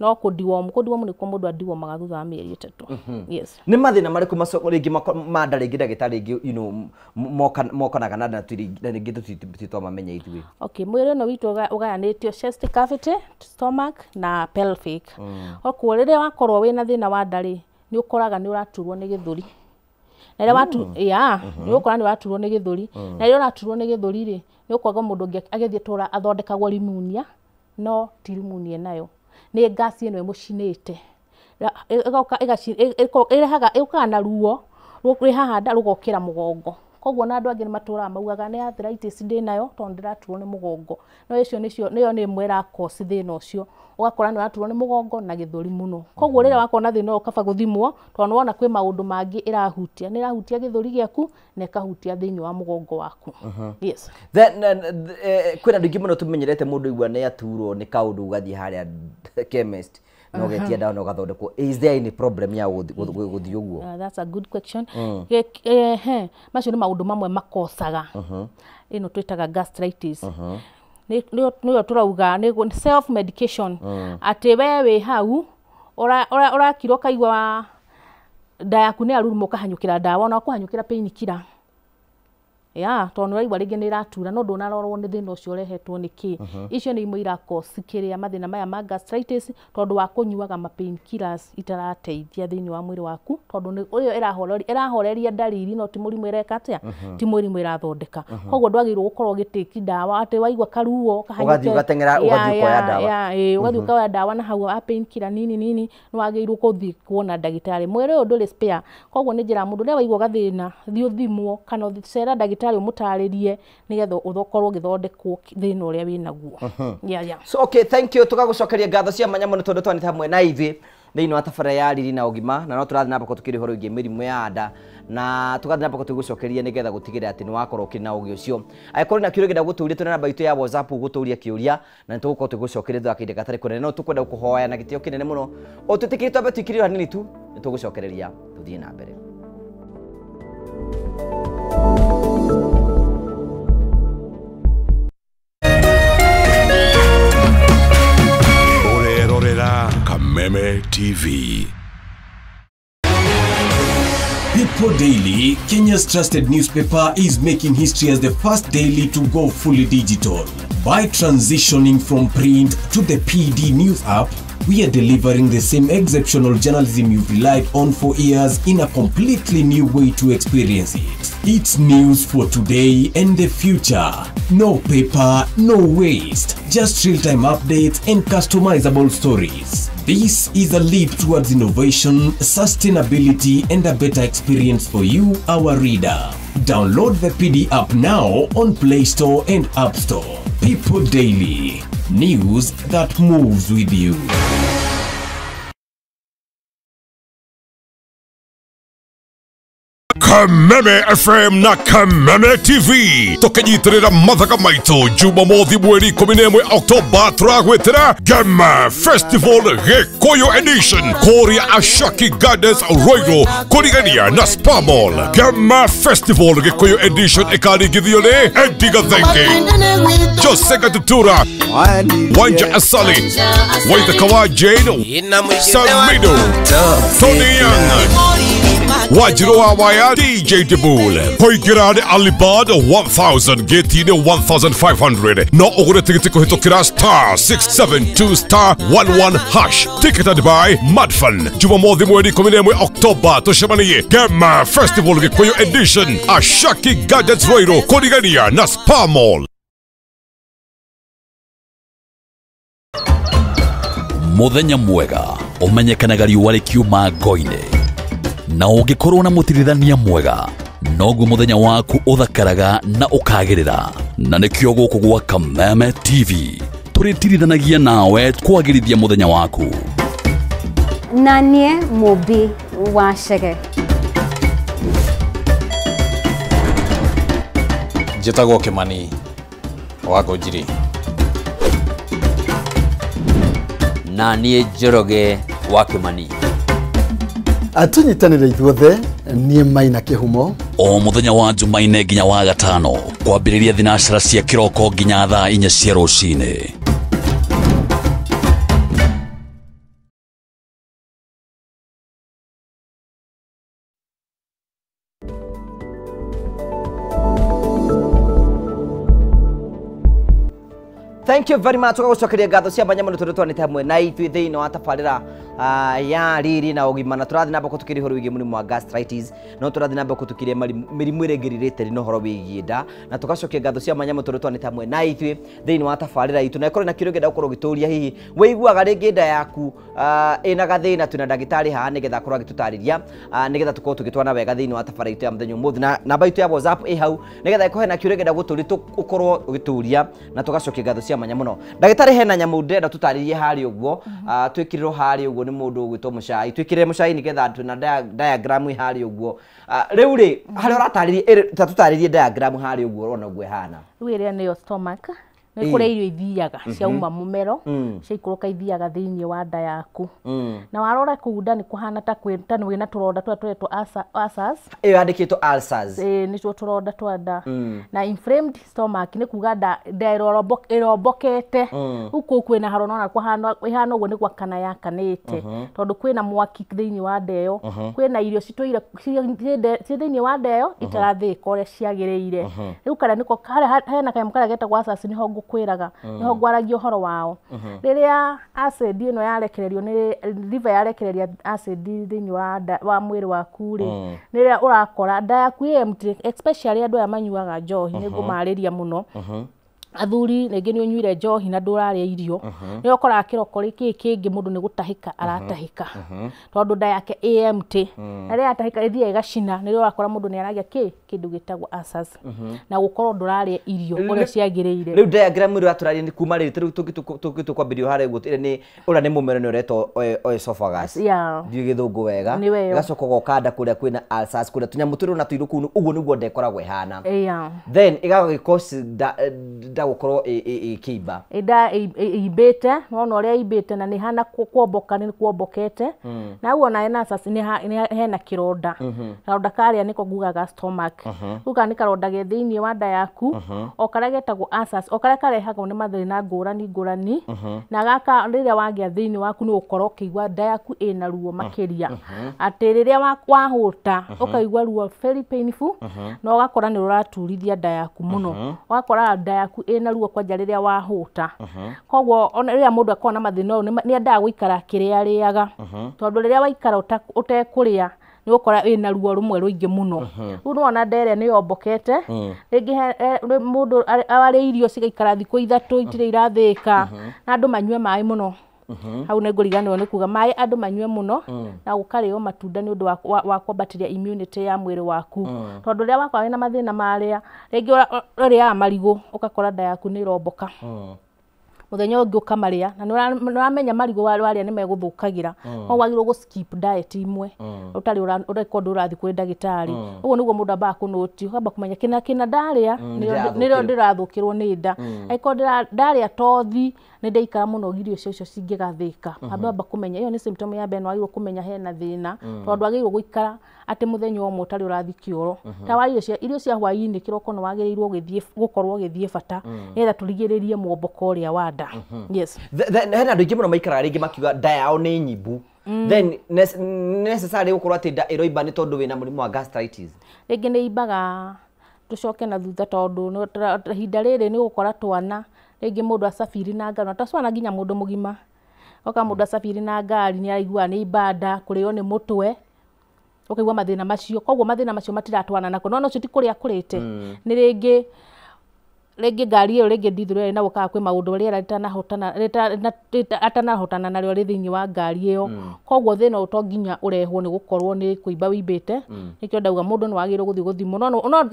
No kũndiwomu, kũndiwomu nĩkuo mũndũ andiwomaga thutha wa mĩeri 3. Yes. Nĩ mathĩna marĩkũ macoka rĩngĩ ma nda rĩngĩ ndagĩtarĩ rĩngĩ, you know, mokanaga na nda na rĩngĩ tũtitwamamenya ithuĩ? Okay, mwĩrĩ ũyũ witũ ũgayanĩtio chest cavity, stomach na pelvic. Koguo rĩrĩa wakorwo wĩna thĩna wa nda rĩ, nĩ ũkoraga nĩ ũraturwo nĩ gĩthũri. Na rĩrĩa nĩ ũgũkora nĩ ũraturwo nĩ gĩthũri. Na rĩrĩa ũraturwo nĩ gĩthũri rĩ, nĩ ũkoraga mũndũ ũngĩ agĩthiĩ tũra athondekagwo rimunia, no ti rimunia nayo. Nĩ ngasi ĩno ĩmũcinĩte. Ĩgoka ĩrehaga ĩũkaga na ruo rwĩ haha nda rũgokĩra mũgongo. Koguo na andũ angĩ nĩ matũraga maugaga nĩ arthritis ndĩ nayo tondũ ndĩraturwo nĩ mũgongo. No icio nĩcio nĩyo nĩ ĩmwe ĩra cause thĩna ũcio. Ũgakora nĩ ũraturwo nĩ mũgongo na gĩthũri mũno. Koguo rĩrĩa wakorwo na thĩna ũyũ kaba gũthimwo tondũ nĩwona kwĩ maũndũ mangĩ ĩrahutia. Nĩ ĩrahutia gĩthũri gĩaku na ĩkahutia thĩinĩ wa mũgongo waku. Yes. Then kwĩna andũ aingĩ mũno tũmenyerete mũndũ aigua nĩ aturwo nĩ kaũndũ ũgathiĩ harĩa chemist na ũgetia ndawa na ũgathondekwo. Is there any problem ya gũthiĩ ũguo? That's a good question. Macio nĩ maũndũ mamwe makosaga. Ĩno twĩtaga gastritis. Nĩyo tũrauga nĩ self medication. Atĩ we wĩ hau ũrakira ũkaigua nda yaku nĩ yaruruma ũkahanyũkĩra ndawa ona ũkũhanyũkĩra pain killer. Ya, tondũ nĩũraigua rĩngĩ nĩ ĩratura no ndũnarorwo nĩ thĩna ũcio ũrehetwo nĩ kĩ. Icio nĩ imwe ira cause kĩrĩa mathĩna maya ma gastritis tondũ wa kũnyuaga ma pain killers itarateithia thĩinĩ wa mwĩrĩ waku tondũ ũyũ ĩrahoreria ndariri no ti mũrimũ ĩreka atĩa, ti mũrimũ ĩrathondeka. Koguo ndwagĩrĩirwo gũkorwo ũgĩtĩki ndawa atĩ waigua karuo ũgathiĩ ũgateng'era ũgathiĩ ũkoya ndawa. Ũgathiĩ ũkoya ndawa na hau a pain killer nini nini, nĩ wagĩrĩirwo gũthiĩ kuona ndagĩtarĩ. Mwĩrĩ ũyũ ndũrĩ spare. Koguo nĩ njĩra mũndũ rĩrĩa waigua gathĩna thiĩ ũthimwo kana cera ndagĩtarĩ ũmũtarĩrie nĩgetha ũkorwo ũgĩthondekwo thĩna ũrĩa wĩnaguo. Yeah. So okay, thank you. Tũgagũcokeria ngatho cia mwanya mũno tondũ twanĩte hamwe na ithuĩ thĩinĩ wa tabarĩra ya Riri na Ũgima, na no tũrathiĩ na mbere tũkĩrĩ ũhoro wĩgiĩ mĩrimũ ya nda, na tũgathiĩ na mbere tũgĩgũcokeria nĩgetha gũtigĩrĩra atĩ nĩ wakorwo ũkĩrĩ na ũgĩ ũcio. Angĩkorwo na kĩũria ũngĩenda gũtũria, twĩna namba itũ ya WhatsApp gũtũria kĩũria, na nĩ tũgũkorwo tũgĩgũcokeria thutha wa kahinda gatarĩ kũnene. No tũkwenda gũkũhoya na gĩtĩo kĩnene mũno ũtwĩtĩkĩrie twambe tũikĩrĩre hanini tu, nĩ tũgũcokereria tũthiĩ na mbere. Kameme TV. People Daily, Kenya's trusted newspaper, is making history as the first daily to go fully digital. By transitioning from print to the PD News app, we are delivering the same exceptional journalism you've relied on for years in a completely new way to experience it. It's news for today and the future. No paper, no waste, just real-time updates and customizable stories. This is a leap towards innovation, sustainability, and a better experience for you, our reader. Download the PD app now on Play Store and App Store. People Daily, news that moves with you. Kameme FM na Kameme TV tukinyitirira mathaga maitu Jumamothi mweri 11 Oktoba turagwitira Gema Festival Gikuyu Edition kuria Ashaki Gardens Ruiru kurigania na Spa Mall. Gema Festival Gikuyu Edition ikaringithio ni Eddie Gathenge, Jose Gatutura, Wanja Asali, Waithaka wa Jane, Samido, Tony Young, Wanjiru wa Waya, DJ Dibul. Kũingĩra nĩ Alibad 1000, gate-inĩ 1500. No ũgũre tigiti kũhĩtũkĩra star 672 star 11 hash. Ticketed by Madfan. Jumamothi mweri 11 Oktoba tũcemanie Gema Festival Gikuyu Edition, Ashaki Gardens Ruiru, kũrigania na Spa Mall. Muthenya mwega umenyekanaga riũa rĩkiuma ngo-inĩ, na ũngĩkorwo na mũtirithania mwega noguo muthenya waku uthakaraga na ukagirira. Na nikio guku gwa Kameme TV turitirithanagia nawe kwagirithia muthenya waku. Na nie Mũmbi wa Chege. Njĩtagwo Kimani wa Ngũnjiri. Na niĩ Njoroge wa Kimani. Atunyitanĩre ithuothe niĩ Maina Kĩhumo. O muthenya wa Jumaine nginya wa gatano kwambĩrĩria thinacara cia kĩroko nginya thaa 4 cia rũcinĩ. Thank you very much. Tugagucokeria ngatho cia mwanya muno tondu twanite hamwe na ithuĩ thĩinĩ wa tabarĩra ya riri na ũgima, na tũrathiĩ na mbere kũtũkĩria ũhoro wĩgiĩ mũrimũ wa gastritis, no tũrathiĩ na mbere kũtũkĩria mĩrimũ ĩrĩa ĩngĩ related na ũhoro wĩgiĩ nda, na tũgacokia ngatho cia mwanya mũno tondu twanite hamwe na ithuĩ thĩinĩ wa tabarĩra itũ. Na ĩkorwo na kĩũria ũngĩenda gũkorwo ũgĩtũria, hihi wĩiguaga rĩngĩ nda yaku ĩna gathĩna, twĩna ndagĩtarĩ haha nĩgetha akorwo agĩtũtarĩria, nĩgetha tũkorwo tũgĩtwana wega thĩinĩ wa tabarĩra itũ ya mũthenya ũmũthĩ. Na namba itũ ya WhatsApp ĩ hau nĩgetha ĩkorwo hena kĩũria ũngĩenda gũtũria ũkorwo ũgĩtũria, na tũgacokia ngatho cia mwanya mũno. Ndagĩtarĩ, hena nyamũ ndĩrenda tũtarĩrie harĩa ũguo, twĩkĩrĩrwo harĩa ũguo nĩ mũndũ ũgwĩtwo Mũcai, twĩkĩrĩre Mũcai nĩgetha twĩna diagram harĩa ũguo. Rĩu rĩ, harĩa ũratarĩria, ta tũtarĩrie diagram harĩa ũguo ũrona ũguo ĩhana. Rĩu ĩrĩa nĩyo stomach, nĩ kũrĩa irio ithiaga ciauma mũmero, ciaikũrũka ithiaga thĩinĩ wa nda yaku. Na warora kũu nda nĩ kũhana ta wĩna tũronda tũrĩa tũretwo ulcers. Ĩyo yandĩkĩtwo ulcers. Ĩĩ, nĩtuo tũronda twa nda. Na inflamed stomach nĩ kuga nda ĩrombokete. Rĩu kũu kwĩna harĩa ũrona kũhana ĩhana ũguo nĩ gwakana yakanĩte, tondũ kwĩna mwaki thĩinĩ wa nda ĩyo, kwĩna irio citũire ciĩ thĩinĩ wa nda ĩyo itarathĩĩka ũrĩa ciagĩrĩire. Rĩu karĩa nĩko hena kanyamũ karĩa getagwo ulcers, nĩho ngũkwĩraga, nĩho ngwaragia ũhoro wao. Rĩrĩa acid ĩno yarekererio nĩ liver, yarekereria acid thĩinĩ wa nda wa mwĩrĩ waku rĩ, rĩrĩa ũrakora nda yaku ĩ empty, especially andũ aya manyuaga njohi, nĩ ngũmarĩria mũno. Athuri rĩngĩ nĩ ũnyuire njohi na ndũrarĩa irio, nĩ ũkoraga kĩroko kĩĩ kĩngĩ mũndũ nĩ gũtahĩka aratahĩka, tondũ nda yake ĩ empty. Na rĩrĩa yatahĩka ĩthiaga ĩgacina, nĩrĩo ũrakora mũndũ nĩ aragĩa kĩndũ gĩtagwo ulcers, na gũkorwo ndũrarĩa irio ũrĩa ciagĩrĩire. Rĩu diagram ĩrĩa ũratũraria nĩ kuma rĩrĩ, rĩu tũngĩtua kwambĩrĩria harĩa ũguo, ĩrĩa nĩ ũrĩa nĩ mũmero nĩ ũretwo esophagus, ndiũĩ gĩthũngũ wega, ĩgacoka ũgoka nda kũrĩa kwĩna ulcers, kũrĩa tũnyamũ tũrĩ na tũirũ kũu, ũguo nĩguo nda ĩkoragwo ĩhana. Then ĩgagĩcause nda gũkorwo ĩkĩimba. Nda ĩimbĩte, wona ũrĩa ĩimbĩte, na nĩ hana kuomboka, nĩ kuombokete. Na hau ona hena ulcers, nĩ hena kĩronda. Karonda karĩa nĩko ngugaga stomach. Rĩu kana nĩ karonda ge thĩinĩ wa nda yaku, o karĩa getagwo ulcers, o karĩa karehagwo nĩ mathĩna ngũrani ngũrani. Na gaka rĩrĩa wagĩa thĩinĩ waku nĩ ũgũkorwo ũkĩigua nda yaku ĩna ruo makĩria. Atĩ rĩrĩa wahũta ũkaigua ruo very painful, na ũgakora nĩ rũraturithia nda yaku mũno. Ũgakora nda yaku ĩna ruo kwanja rĩrĩa wahũta. Koguo ona rĩrĩa mũndũ akorwo na mathĩna ũyũ nĩ endaga gũikara akĩrĩarĩaga, tondũ rĩrĩa waikara ũtekũrĩa nĩ ũgũkora wĩna ruo rũmwe rũingĩ mũno. Rĩu nĩwona nda ĩrĩa nĩ yombokete, rĩngĩ mũndũ arĩa irio cigaikara thikũ 3 itirĩ irathĩĩka, na andũ manyue maĩ mũno. Hau nĩ ngũriganĩrwo nĩ kuga maĩ andũ manyue mũno, na gũkarĩo matunda nĩ ũndũ wa kwambatĩria immunity ya mwĩrĩ waku. Tondũ rĩrĩa wakorwo wĩna mathĩna marĩa, rĩngĩ ũrĩaga marigũ ũgakora nda yaku nĩ ĩromboka. Mũthenya ũngĩ ũkamarĩa, na nĩ ũramenya marigũ warĩa nĩ megũthũkagĩra, koguo wagĩrĩirwo gũ skip diet imwe ũtarĩ ũreko ndũrathiĩ kwĩ ndagĩtarĩ. Ũguo nĩguo mũndũ ambaga kũnũti, ũkamba kũmenya kĩna kĩna ndarĩa nĩrĩo ndĩrathũkĩrwo nĩ nda. Angĩkorwo ndarĩa tothi nĩ ndaikara mũno irio icio cingĩgathĩka, amba kũmenya ĩyo nĩ symptom ya mbere, na wagĩrĩirwo kũmenya hena thĩna, tondũ wagĩrĩirwo gũikara atĩ mũthenya ũmwe ũtarĩ ũrathiĩ kĩoro. Ta wa irio cia hwaĩ-inĩ kĩroko nĩ wagĩrĩirwo gũkorwo ũgĩthiĩ bata, nĩgetha tũrigĩrĩrie muomboko ũrĩa wa nda. Yes. Hena andũ aingĩ mũno maikaraga rĩngĩ makiuga nda yao nĩ nyimbu. Then necessarily gũkorwo atĩ nda ĩroimba nĩ tondũ wĩna mũrimũ wa gastritis. Rĩngĩ nĩ imbaga tũcoke na thutha, tondũ ihinda rĩrĩ nĩ ũgũkora twana rĩngĩ mũndũ acabiri na ngari, na to twana nginya mũndũ mũgima. Oka mũndũ acabiri na ngari nĩ araigua nĩ imba nda, kũrĩo nĩ mũtwe, ũkaigua mathĩna macio. Koguo mathĩna macio matiratwarana nako, no ũcio ti kũrĩa akũrĩte, nĩ rĩngĩ Rĩngĩ ngari ĩyo rĩngĩ ndithũrũ ĩrĩ na gũkaga kwĩ maũndũ rĩera rĩtanahotana atanahotana narĩo rĩ thĩinĩ wa ngari ĩyo. Koguo thĩna ũyũ to nginya ũrehwo nĩ gũkorwo nĩ kũimba wĩimbĩte. Nĩkĩo ndauga mũndũ nĩ wagĩrĩirwo gũthiĩ gũthimwo.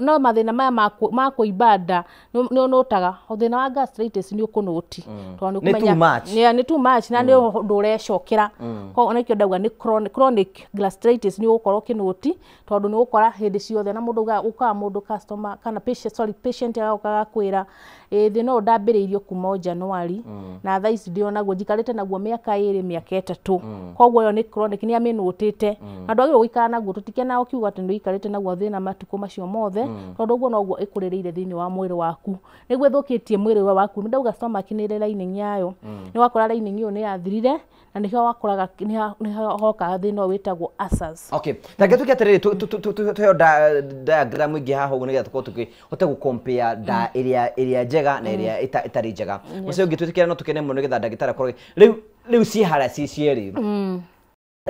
No mathĩna maya ma kũimba nda nĩ ũnũtaga. Thĩna wa gastritis nĩ ũkũnũti. Tondũ Nĩ too much. Yeah, nĩ too much na nĩ ũndũ ũrecokera. Koguo nĩkĩo ndauga nĩ chronic gastritis nĩ ũgũkorwo ũkĩnũti tondũ nĩ ũgũkora hĩndĩ ciothe na mũndũ ũkaga mũndũ customer kana patient, sorry, patient agoka agakwĩra thĩna ũyũ ndambĩrĩirio kuma o January na thaa ici ndĩ onaguo njikarĩte naguo mĩaka 2 mĩaka 3. Koguo ĩyo nĩ chronic, nĩ amĩnũtĩte. Na ndwagĩrĩirwo gũikara naguo, tũtikenaga ũkiuga atĩ nĩ ũikarĩte naguo thĩna matukũ macio mothe, tondũ ũguo noguo ĩkũrĩrĩire thĩinĩ wa mwĩrĩ waku. Nĩguo ĩthũkĩtie mwĩrĩ waku. Nĩ ndauga stomach nĩ ĩrĩ lining yayo. Nĩ wakora lining ĩyo nĩ yathirire na nĩkĩo wakoraga nĩho hokaga thĩna ũyũ wĩtagwo ulcers. Okay, ta tuke atĩrĩrĩ, tuheo diagram ĩngĩ haha ũguo nĩgetha tũkorwo tũkĩhote gũ-compare nda ĩrĩa njega na ĩrĩa ĩtarĩ njega. Mũciĩ ũngĩ twĩtĩkĩra no tũkene mũno nĩgetha ndagĩtarĩ akorwo rĩu ciĩ harĩa ciĩ cierĩ.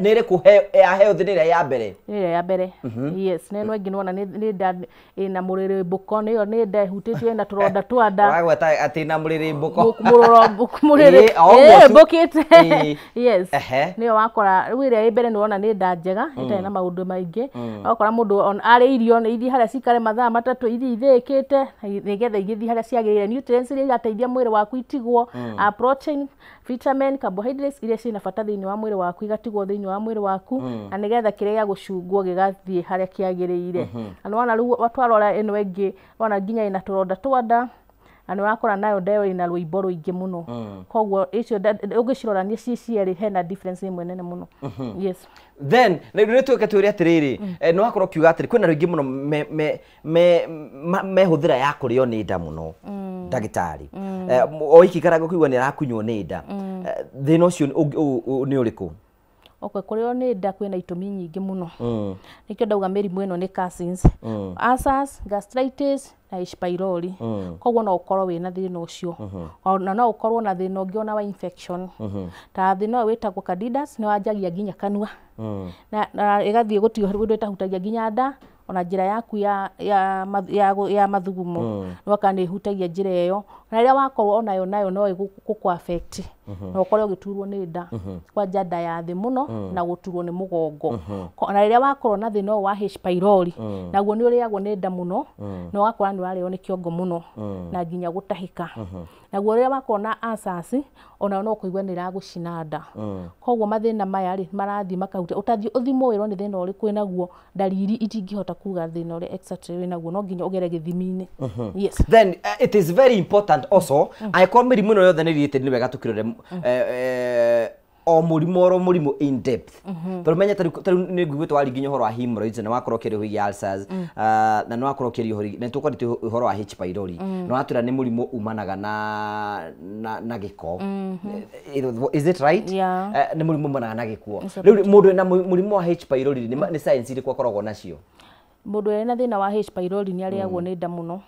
Nĩ ĩrĩkũ ya health nĩ ĩrĩa ya mbere? Nĩ ĩrĩa ya mbere. Yes, nĩ ĩno ĩngĩ nĩwona nĩ nda ĩna mũrĩrĩmbũko, nĩyo nĩ nda ĩhutĩtio ĩna tũronda twa nda. Ũragweta atĩ ĩna mũrĩrĩmbũko. Mũrĩrĩmbũkĩte. Yes. Nĩyo wakora rĩu ĩrĩa ĩ mbere nĩwona nĩ nda njega ĩtarĩ na maũndũ maingĩ. Wakora mũndũ arĩ irio nĩ ithiĩ harĩa cikare mathaa 3 ithiĩ ithĩĩkĩte nĩgetha igĩthiĩ harĩa ciagĩrĩire. Nutrients iria irateithia mwĩrĩ waku itigwo, protein, vitamin, carbohydrates iria ciĩna bata thĩinĩ wa mwĩrĩ waku igatigwo thĩinĩ wa mwĩrĩ waku na nĩgetha kĩrĩa gĩa gũcungwo gĩgathiĩ harĩa kĩagĩrĩire. Na nĩwona rĩu twarora ĩno ĩngĩ wona nginya ĩna tũronda twa nda na nĩwakora nayo nda ĩyo ĩna rũimbo rũingĩ mũno. Koguo icio ũngĩcirorania ciĩ cierĩ hena difference ĩmwe nene mũno. Yes. Then rĩu nĩtũke twĩre atĩrĩrĩ, nĩ wakorwo ũkiuga atĩrĩ kwĩna rũingĩ mũno mehũthĩra ya kũrĩo nĩ nda mũno ndagĩtarĩ. O ikikaraga ũkĩigua nĩ arakunywo nĩ nda. Thĩna ũcio nĩ ũrĩkũ? Okay, kũrĩo nĩ nda kwĩna itũmi nyingĩ mũno. Nĩkĩo ndauga mĩrimũ ĩno nĩ cousins. Ulcers, gastritis na H. pylori. Koguo no ũkorwo wĩna thĩna ũcio. Ona no ũkorwo na thĩna ũngĩ ona wa infection. Ta thĩna ũyũ wĩtagwo candidas nĩ wanjagia nginya kanua. Na ĩgathiĩ gũtirĩ ũndũ ĩtahutagia nginya nda ona njĩra yaku ya mathugumo. Nĩwoka nĩ ĩhutagia njĩra ĩyo. Na rĩrĩa wakorwo onayo nayo no ĩgũkũ affect. Na ũkorwo ũgĩturwo nĩ nda. Kwanja nda ya thĩ mũno na gũturwo nĩ mũgongo. Na rĩrĩa wakorwo na thĩna ũyũ wa H. pylori naguo nĩ ũrĩagwo nĩ nda mũno na ũgakora nĩ ũrarĩo nĩ kĩongo mũno na nginya gũtahĩka. Naguo rĩrĩa wakorwo na ulcers onayo no ũkũigua nĩ ĩragũcina nda. Koguo mathĩna maya rĩ marathiĩ makahutia ũtathiĩ ũthimwo wĩrwo nĩ thĩna ũrĩkũ wĩnaguo, ndariri itingĩhota kuga thĩna ũrĩa exactly wĩnaguo, no nginya ũgere gĩthimi-inĩ. Yes. Then it is very important also angĩkorwo mĩrimũ ĩno yothe nĩ related nĩ wega tũkĩrore o mũrimũ oro mũrimũ in depth. Tondũ menye ta rĩu nĩ nguigĩte wari nginya ũhoro wa hemorrhoids na wakorwo ũkĩaria ũhoro ulcers na nĩ wakorwo ũkĩaria ũhoro na tũkwarĩtie ũhoro wa H. pylori na watwĩra nĩ mũrimũ umanaga na gĩko. Is it right? Nĩ mũrimũ umanaga na gĩkuo. Rĩu mũndũ wĩna mũrimũ wa H. pylori nĩ science irĩkũ akoragwo nacio? Mũndũ wĩna thĩna wa H. pylori nĩ arĩagwo nĩ nda mũno,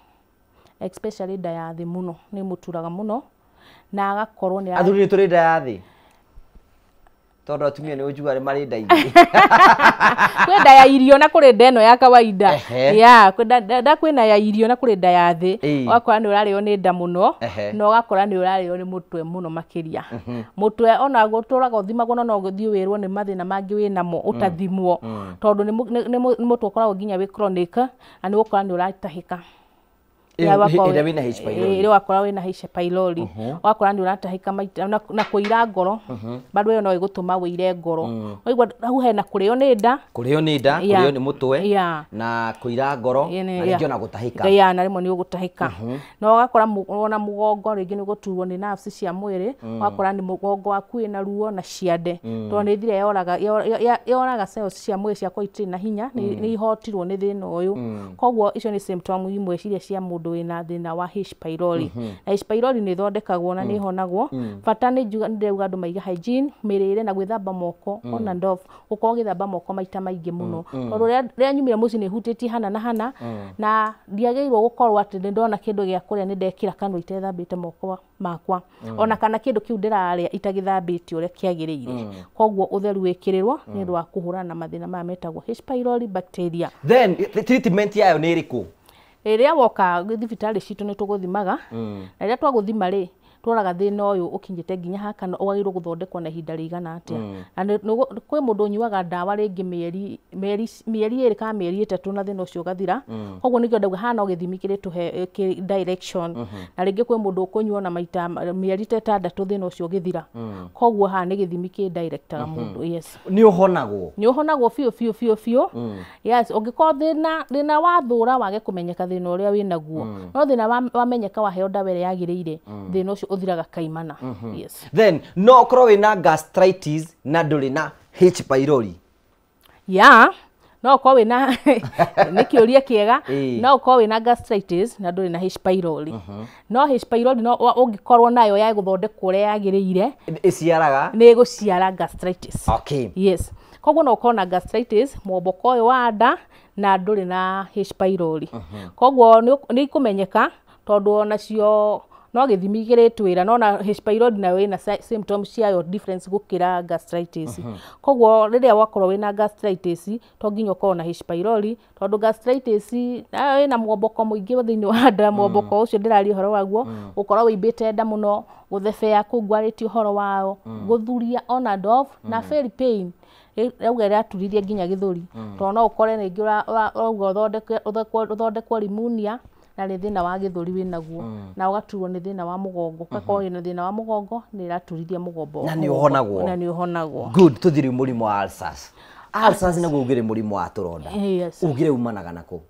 especially nda ya thĩ mũno, nĩ mũturaga mũno na agakorwo nĩ athuri nĩ tũrĩ nda ya thĩ tondũ atumia nĩ ũnjiguaga nĩ marĩ nda ingĩ. Kwĩ nda ya irio na kũrĩ nda ĩno ya kawaida. Yeah, nda kwĩna ya irio na kũrĩ nda ya thĩ. Ũgakora nĩ ũrarĩo nĩ nda mũno na ũgakora nĩ ũrarĩo nĩ mũtwe mũno makĩria. Mũtwe ona gũtũraga ũthimagwo no ũthiĩ wĩrwo nĩ mathĩna mangĩ wĩnamo ũtathimwo tondũ nĩ mũtwe ũkoragwo nginya wĩ chronic na nĩ ũgũkora nĩ ũratahĩka. Ĩrĩa wĩna H. pylori. Ĩrĩa wakora wĩna H. pylori. Wakora nĩ ũratahĩka maita na kũira ngoro. Bado ĩyo no ĩgũtũma wĩire ngoro. Waigua hau hena kũrĩo nĩ nda. Kũrĩo nĩ nda, kũrĩo nĩ mũtwe na kũira ngoro na rĩngĩ ona gũtahĩka. Yeah, na rĩmwe nĩ ũgũtahĩka. Na ũgakora ona mũgongo rĩngĩ nĩ ũgũturwo nĩ nerves cia mwĩrĩ, ũgakora nĩ mũgongo waku wĩna ruo na ciande. Tondũ nĩ ĩthire yoraga cells cia mwĩrĩ ciakorwo itirĩ na hinya, nĩ ihotirwo nĩ thĩna ũyũ. Koguo icio nĩ symptom imwe ciria cia mũndũ wĩna thĩna wa H. pylori. Na H. pylori nĩ ĩthondekagwo na nĩ ĩhonagwo. Bata nĩ ndĩrauga andũ maige hygiene, mĩrĩre na gwĩthamba moko on and off. Gũkorwo ũgĩthamba moko maita maingĩ mũno. Tondũ rĩrĩa nyumire mũciĩ nĩ hutĩtie hana na hana na ndiagĩrĩirwo gũkorwo atĩ nĩ ndona kĩndũ gĩa kũrĩa nĩ ndekĩra kanua itethambĩte moko makwa. Ona kana kĩndũ kĩu ndĩrarĩa itagĩthambĩtio ũrĩa kĩagĩrĩire. Koguo ũtheru wĩkĩrĩrwo nĩ ũndũ wa kũhũrana na mathĩna maya metagwo H. pylori bacteria. Then treatment yayo nĩ ĩrĩkũ? Rĩrĩa woka thibitarĩ citũ nĩ tũgũthimaga, na rĩrĩa twagũthima rĩ, tũroraga thĩna ũyũ ũkinyĩte nginya haha kana wagĩrĩirwo gũthondekwo na ihinda rĩigana atĩa. Na kwĩ mũndũ ũnyuaga ndawa rĩngĩ mĩeri 2 kana mĩeri 3 na thĩna ũcio ũgathira. Koguo nĩkĩo ndauga haha no gĩthimi kĩrĩtũhe direction. Na rĩngĩ kwĩ mũndũ ũkũnyua na maita mĩeri 6 thĩna ũcio ũgĩthira. Koguo haha nĩ gĩthimi kĩ directaga mũndũ. Yes. Nĩ ũhonagwo? Nĩ ũhonagwo biũ biũ biũ biũ. Yes, ũngĩkorwo thĩna wa thũra wage kũmenyeka thĩna ũrĩa wĩnaguo, no thĩna wamenyeka waheo ndawa ĩrĩa yagĩrĩire, thĩna ũcio ũthiraga kaimana. Yes. Then no ũkorwo wĩna gastritis na ndũrĩ na H pylori. Yeah. No ũkorwo wĩna nĩ kĩũria kĩega. No ũkorwo wĩna gastritis na ndũrĩ na H pylori. No H pylori no ũngĩkorwo nayo ya gũthondekwo ũrĩa yagĩrĩire, ĩciaraga nĩ ĩgũciara gastritis. Okay. Yes. Koguo no ũkorwo na gastritis mwomboko ũyũ wa nda na ndũrĩ na H pylori. Koguo nĩ ikũmenyeka tondũ onacio no gĩthimi kĩrĩtwĩra, no na H pylori nayo ĩna symptoms ciayo difference gũkĩra gastritis. Koguo rĩrĩa wakorwo wĩna gastritis to nginya ũkorwo na H pylori, tondũ gastritis nayo ĩna mwomboko mũingĩ thĩinĩ wa nda. Mwomboko ũcio ndĩraria ũhoro waguo, gũkorwo wĩimbĩte nda mũno, gũthebea kũu ngwarĩtie ũhoro wao, gũthuria on and off, na very pain rauga ĩraturirie nginya gĩthũri. Tondũ no ũkore rĩngĩ ũrauga ũthondekwo pneumonia na nĩ thĩna wa gĩthũri wĩnaguo, na ũgaturwo nĩ thĩna wa mũgongo, ũgakorwo wĩna thĩna wa mũgongo nĩ ĩraturithia mũgongo. Na nĩ ũhonagwo. Na nĩ ũhonagwo. Good. Tũthiĩ rĩu mũrimũ wa ulcers. Ulcers naguo ugire mũrimũ wa tũronda. Yes. Ugire umanaga nako?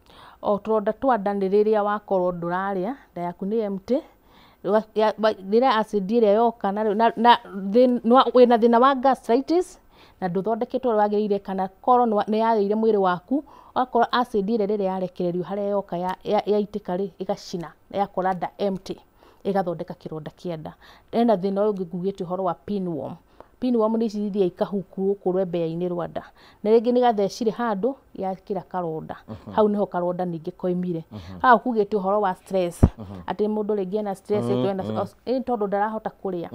O tũronda twa nda nĩ rĩrĩa wakorwo ndũrarĩa, nda yaku nĩ empty, rĩrĩa acid ĩrĩa yoka na wĩna thĩna wa gastritis na ndũthondeketwo ũrĩa wagĩrĩire, kana korwo nĩ yarĩire mwĩrĩ waku, ũgakora acid ĩrĩa rĩrĩa yarekererio harĩa yoka yaitĩka rĩ, ĩgacina, yakora nda empty, ĩgathondeka kĩronda kĩa nda. Hena thĩna ũyũ ũngĩ ngugĩte ũhoro wa pinworm. Pinworm nĩ ici ithiaga ikahuku gũkũ rwembea-inĩ rwa nda, na rĩngĩ nĩ gathecire handũ yakĩra karonda, hau nĩho karonda ningĩ koimire. Haha ũkugĩte ũhoro wa stress, atĩ mũndũ rĩngĩ ena stress, tondũ ndarahota kũrĩa,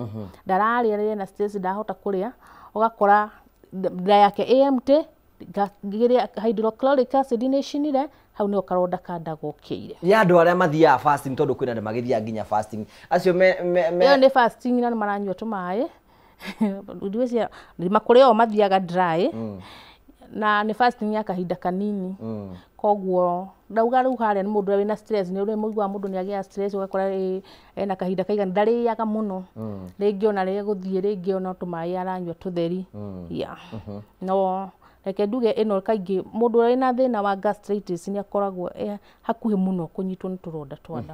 ndararĩa rĩrĩa ena stress, ndarahota kũrĩa, ũgakora nda yake ĩ empty, hydrochloric acid nĩ ĩcinire, hau nĩho karonda ka nda gokĩire. Ya andũ arĩa mathiaga fasting, tondũ kwĩna andũ magĩthiaga nginya fasting, acio me ĩyo nĩ fasting na nĩ maranyua tũmaĩ, makũrĩ o mathiaga dry, na nĩ fasting ya kahinda kanini. Koguo ndauga rĩu harĩa nĩ mũndũ ũrĩa wĩna stress, nĩ ũrĩa mũiguaga mũndũ nĩ agĩa stress, ũgakora ena kahinda kaigana ndarĩaga mũno, rĩngĩ ona rĩrĩa gũthiĩ rĩngĩ ona tũmaĩ aranyua tũtheri. Yeah. No reke nduge ĩno kaingĩ mũndũ ũrĩa wĩna thĩna wa gastritis nĩ akoragwo hakuhĩ mũno kũnyitwo nĩ tũronda twa nda.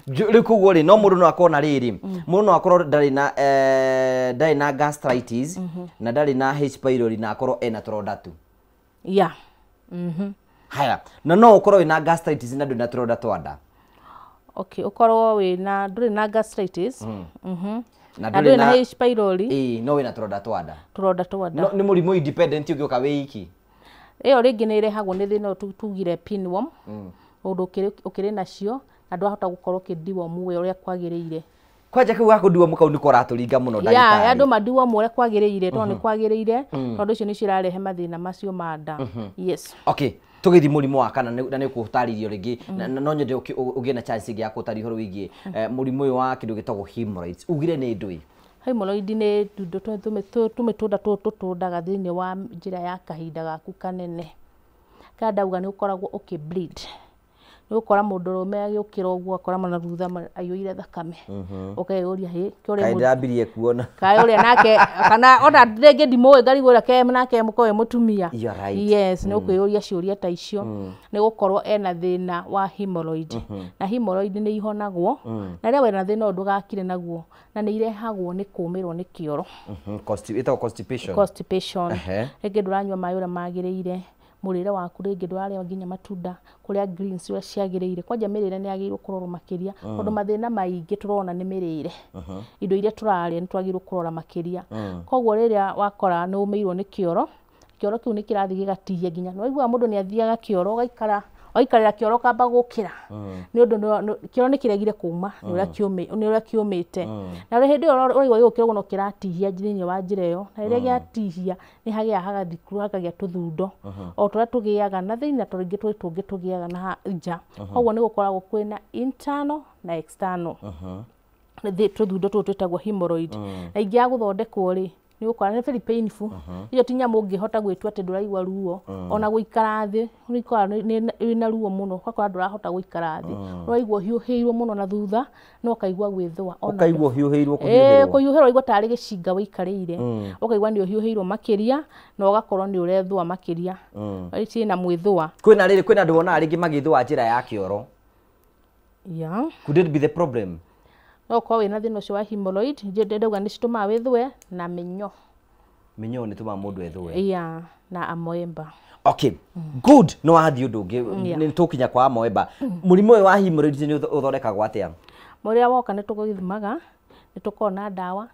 Rĩu koguo rĩ, no mũndũ no akorwo na rĩrĩ, mũndũ no akorwo ndarĩ na gastritis na ndarĩ na H pylori na akorwo ena tũronda tu. Yeah. Haya, na no ũkorwo wĩna gastritis na ndũrĩ na tũronda twa nda. Okay, ũkorwo wĩna ndũrĩ na gastritis, na ndũrĩ na H pylori. Ĩĩ, no wĩna tũronda twa nda. Tũronda twa nda. Nĩ mũrimũ independent ũngĩũka wĩ iki. Ĩyo rĩngĩ nĩ ĩrehagwo nĩ thĩna ũyũ tugire pinworm, ũndũ ũkĩrĩ nacio na ndwahota gũkorwo ũkĩ deworm we ũrĩa kwagĩrĩire. Kwanja kau gakũ deworm kau nĩko ũratũringa mũno ndagĩtarĩ. Yeah, andũ ma deworm ũrĩa kwagĩrĩire, tondũ nĩ kwagĩrĩire, tondũ icio nĩcio irarehe mathĩna macio ma nda. Yes. Okay. Tũgĩthiĩ mũrimũ wa kana na nĩ ũkũtarĩrio rĩngĩ, no nyende ũgĩe na chance ĩngĩ ya kũtarĩria ũhoro wĩgiĩ mũrimũ ũyũ wa kĩndũ gĩtagwo hemorrhoids. Ugire nĩ ndũĩ? Hemorrhoid nĩ tundo tũmĩtũnda tũtũ tũtũndaga thĩinĩ wa njĩra ya kahinda gaku kanene. Kana ndauga nĩ ũkoragwo ũkĩ bleed. Nĩ ũgũkora mũndũrũme agĩũkĩra ũguo akora na thutha aiyũire thakame. Ũkeyũria hĩ, kaĩ ndĩrambirie kuona. Kaĩ ũrĩa nake kana ona rĩngĩ ndimũĩ ngarigwo ũrĩa ke nake mũkorwo wĩ mũtumia. You are right. Yes, nĩ ũkwĩyũria ciũria ta icio. Nĩ gũkorwo ena thĩna wa hemorrhoid. Na hemorrhoid nĩ ihonagwo. Na rĩrĩa wĩna thĩna ũyũ ndũgakire naguo, na nĩ irehagwo nĩ kũmĩrwo nĩ kĩoro. Ĩtagwo constipation. Constipation. Rĩngĩ ndũranyua maĩ ũrĩa magĩrĩire, mũrĩre waku rĩngĩ ndũrarĩa nginya matunda, kũrĩa greens ũrĩa ciagĩrĩire. Kwanja mĩrĩre nĩ yagĩrĩirwo kũrorwo makĩria, tondũ mathĩna maingĩ tũrona nĩ mĩrĩre. Indo iria tũrarĩa nĩ twagĩrĩirwo kũrora makĩria. Koguo rĩrĩa wakora nĩ ũmĩirwo nĩ kĩoro, kĩoro kĩu nĩ kĩrathiĩ gĩgatihia nginya. Nĩ waiguaga mũndũ nĩ athiaga kĩoro ũgaikara Waikarĩra kĩoro ũkamba gũkĩra nĩ ũndũ kĩoro nĩ kĩregire kuma nĩ ũrĩa kĩũmĩte. Na hĩndĩ ĩyo ũraigua gĩgũkĩra ũguo no kĩratihia thĩinĩ wa njĩra ĩyo, na rĩrĩa gĩatihia nĩ hagĩaga hagathikũra hakagĩa tũthundo o tũrĩa tũgĩaga na thĩinĩ na tũrĩa tũngĩ tũgĩaga na nja. Koguo nĩ gũkoragwo kwĩna internal na external tũthundo tũtũ twĩtagwo hemorrhoid. Na ingĩaga gũthondekwo rĩ, nĩ ũgũkora nĩ very painful. Iyo ti nyamũ ũngĩhota gwĩtua atĩ ndũraigua ruo, ona gũikara thĩ ũikara wĩna ruo mũno, ũgakora ndũrahota gũikara thĩ, ũraigua ũhiũhĩirwo mũno na thutha na ũkaigua gwĩthũa. Ũkaigua ũhiũhĩirwo kũhiũhĩrwo. Kũhiũhĩrwo ũraigua tarĩ gĩcinga wĩikarĩire, ũkaigua nĩ ũhiũhĩirwo makĩria na ũgakorwo nĩ ũrethũa makĩria. Ciĩna mwĩthũa. Kwĩna rĩrĩ, kwĩna andũ wonaga rĩngĩ magĩthũa njĩra ya kĩoro. Yeah. Could it be the problem? No ũkorwo wĩna thĩna ũcio wa hemorrhoid, ndauga nĩ citũmaga wĩthũe na mĩnyoo. Mĩnyoo nĩ tũmaga mũndũ ethũe. Yeah, na amoeba. Okay, good. No wathiĩ ũndũ ũngĩ, nĩ tũkinya kwa amoeba. Mũrimũ ũyũ wa hemorrhoids nĩ ũthondekagwo atĩa? Mũrĩa woka nĩ tũgũgĩthimaga, nĩ tũkoragwo na ndawa.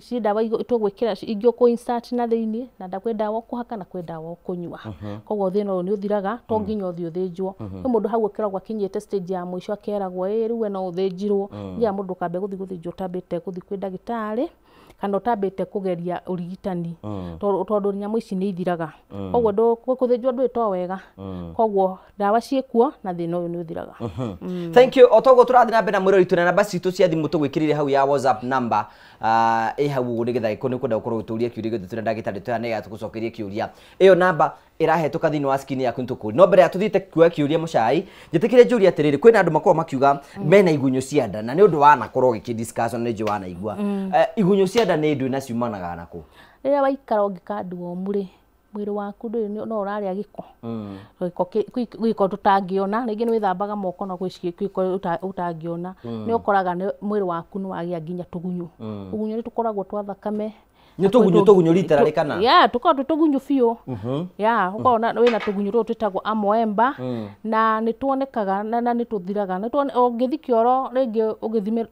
Ci ndawa tũgwĩkĩra ingĩ ũkũ insert na thĩinĩ, na kwĩ ndawa ũkũhaka na kwĩ ndawa ũkũnyua. Koguo thĩna ũyũ nĩ ũthiraga, to nginya ũthiĩ ũthĩnjwo. Kwĩ mũndũ hau ũkĩragwo akinyĩte stage ya mũico akeragwo ĩ rĩu we no ũthĩnjirwo. Nginya mũndũ ũkambe gũthiĩ gũthĩnjwo ũtambĩte gũthiĩ kwĩ ndagĩtarĩ kana ũtambĩte kũgeria ũrigitani, tondũ nyamũ ici nĩ ithiraga. Koguo gũthĩnjwo ndũĩ to wega. Koguo ndawa ciĩkuo na thĩna ũyũ nĩ ũthiraga. Thank you. O toguo tũrathiĩ na mbere na mwĩrori witũ na namba citũ cia thimũ tũgwĩkĩrĩire hau ya WhatsApp number ĩ hau ũguo nĩgetha gĩkorwo nĩ ũkwenda gũkorwo ũgĩtũria kĩũria gĩothe twĩna ndagĩtarĩ twĩha nĩgetha tũgũcokerie kĩũria. Ĩyo namba ĩrahetũka thĩinĩ wa screen yaku nĩtũkũria. No mbere ya tũthiĩte kuoya kĩũria mũcai, njĩtĩkĩre njũrie atĩrĩrĩ, kwĩna andũ makoragwo makiuga mena igunyũ cia nda na nĩ ũndũ wanakorwo ũgĩkĩ-discuss na nĩ njũĩ wanaigua. Igunyũ cia nda nĩ ndũ na ciumanaga nakũ? Rĩrĩa waikara ũngĩkanduomu rĩ, mwĩrĩ waku ndũrĩ no ũrarĩa gĩko. Gĩko tũtangĩona, rĩngĩ nĩ wĩthambaga moko na gwĩ gĩko ũtangĩona. Nĩ ũkoraga mwĩrĩ waku nĩ wagĩa nginya tũgunyũ. Tũgunyũ nĩ tũkoragwo twa thakame. Nĩ tũgunyũ tũgunyũ literally kana? Yeah, tũkoragwo twĩ tũgunyũ biũ. Yeah, ũkoragwo wĩna tũgunyũ tũtũ twĩtagwo amoeba na nĩ tuonekaga na nĩ tũthiraga. Ũngĩthiĩ kĩoro rĩngĩ ũgĩthime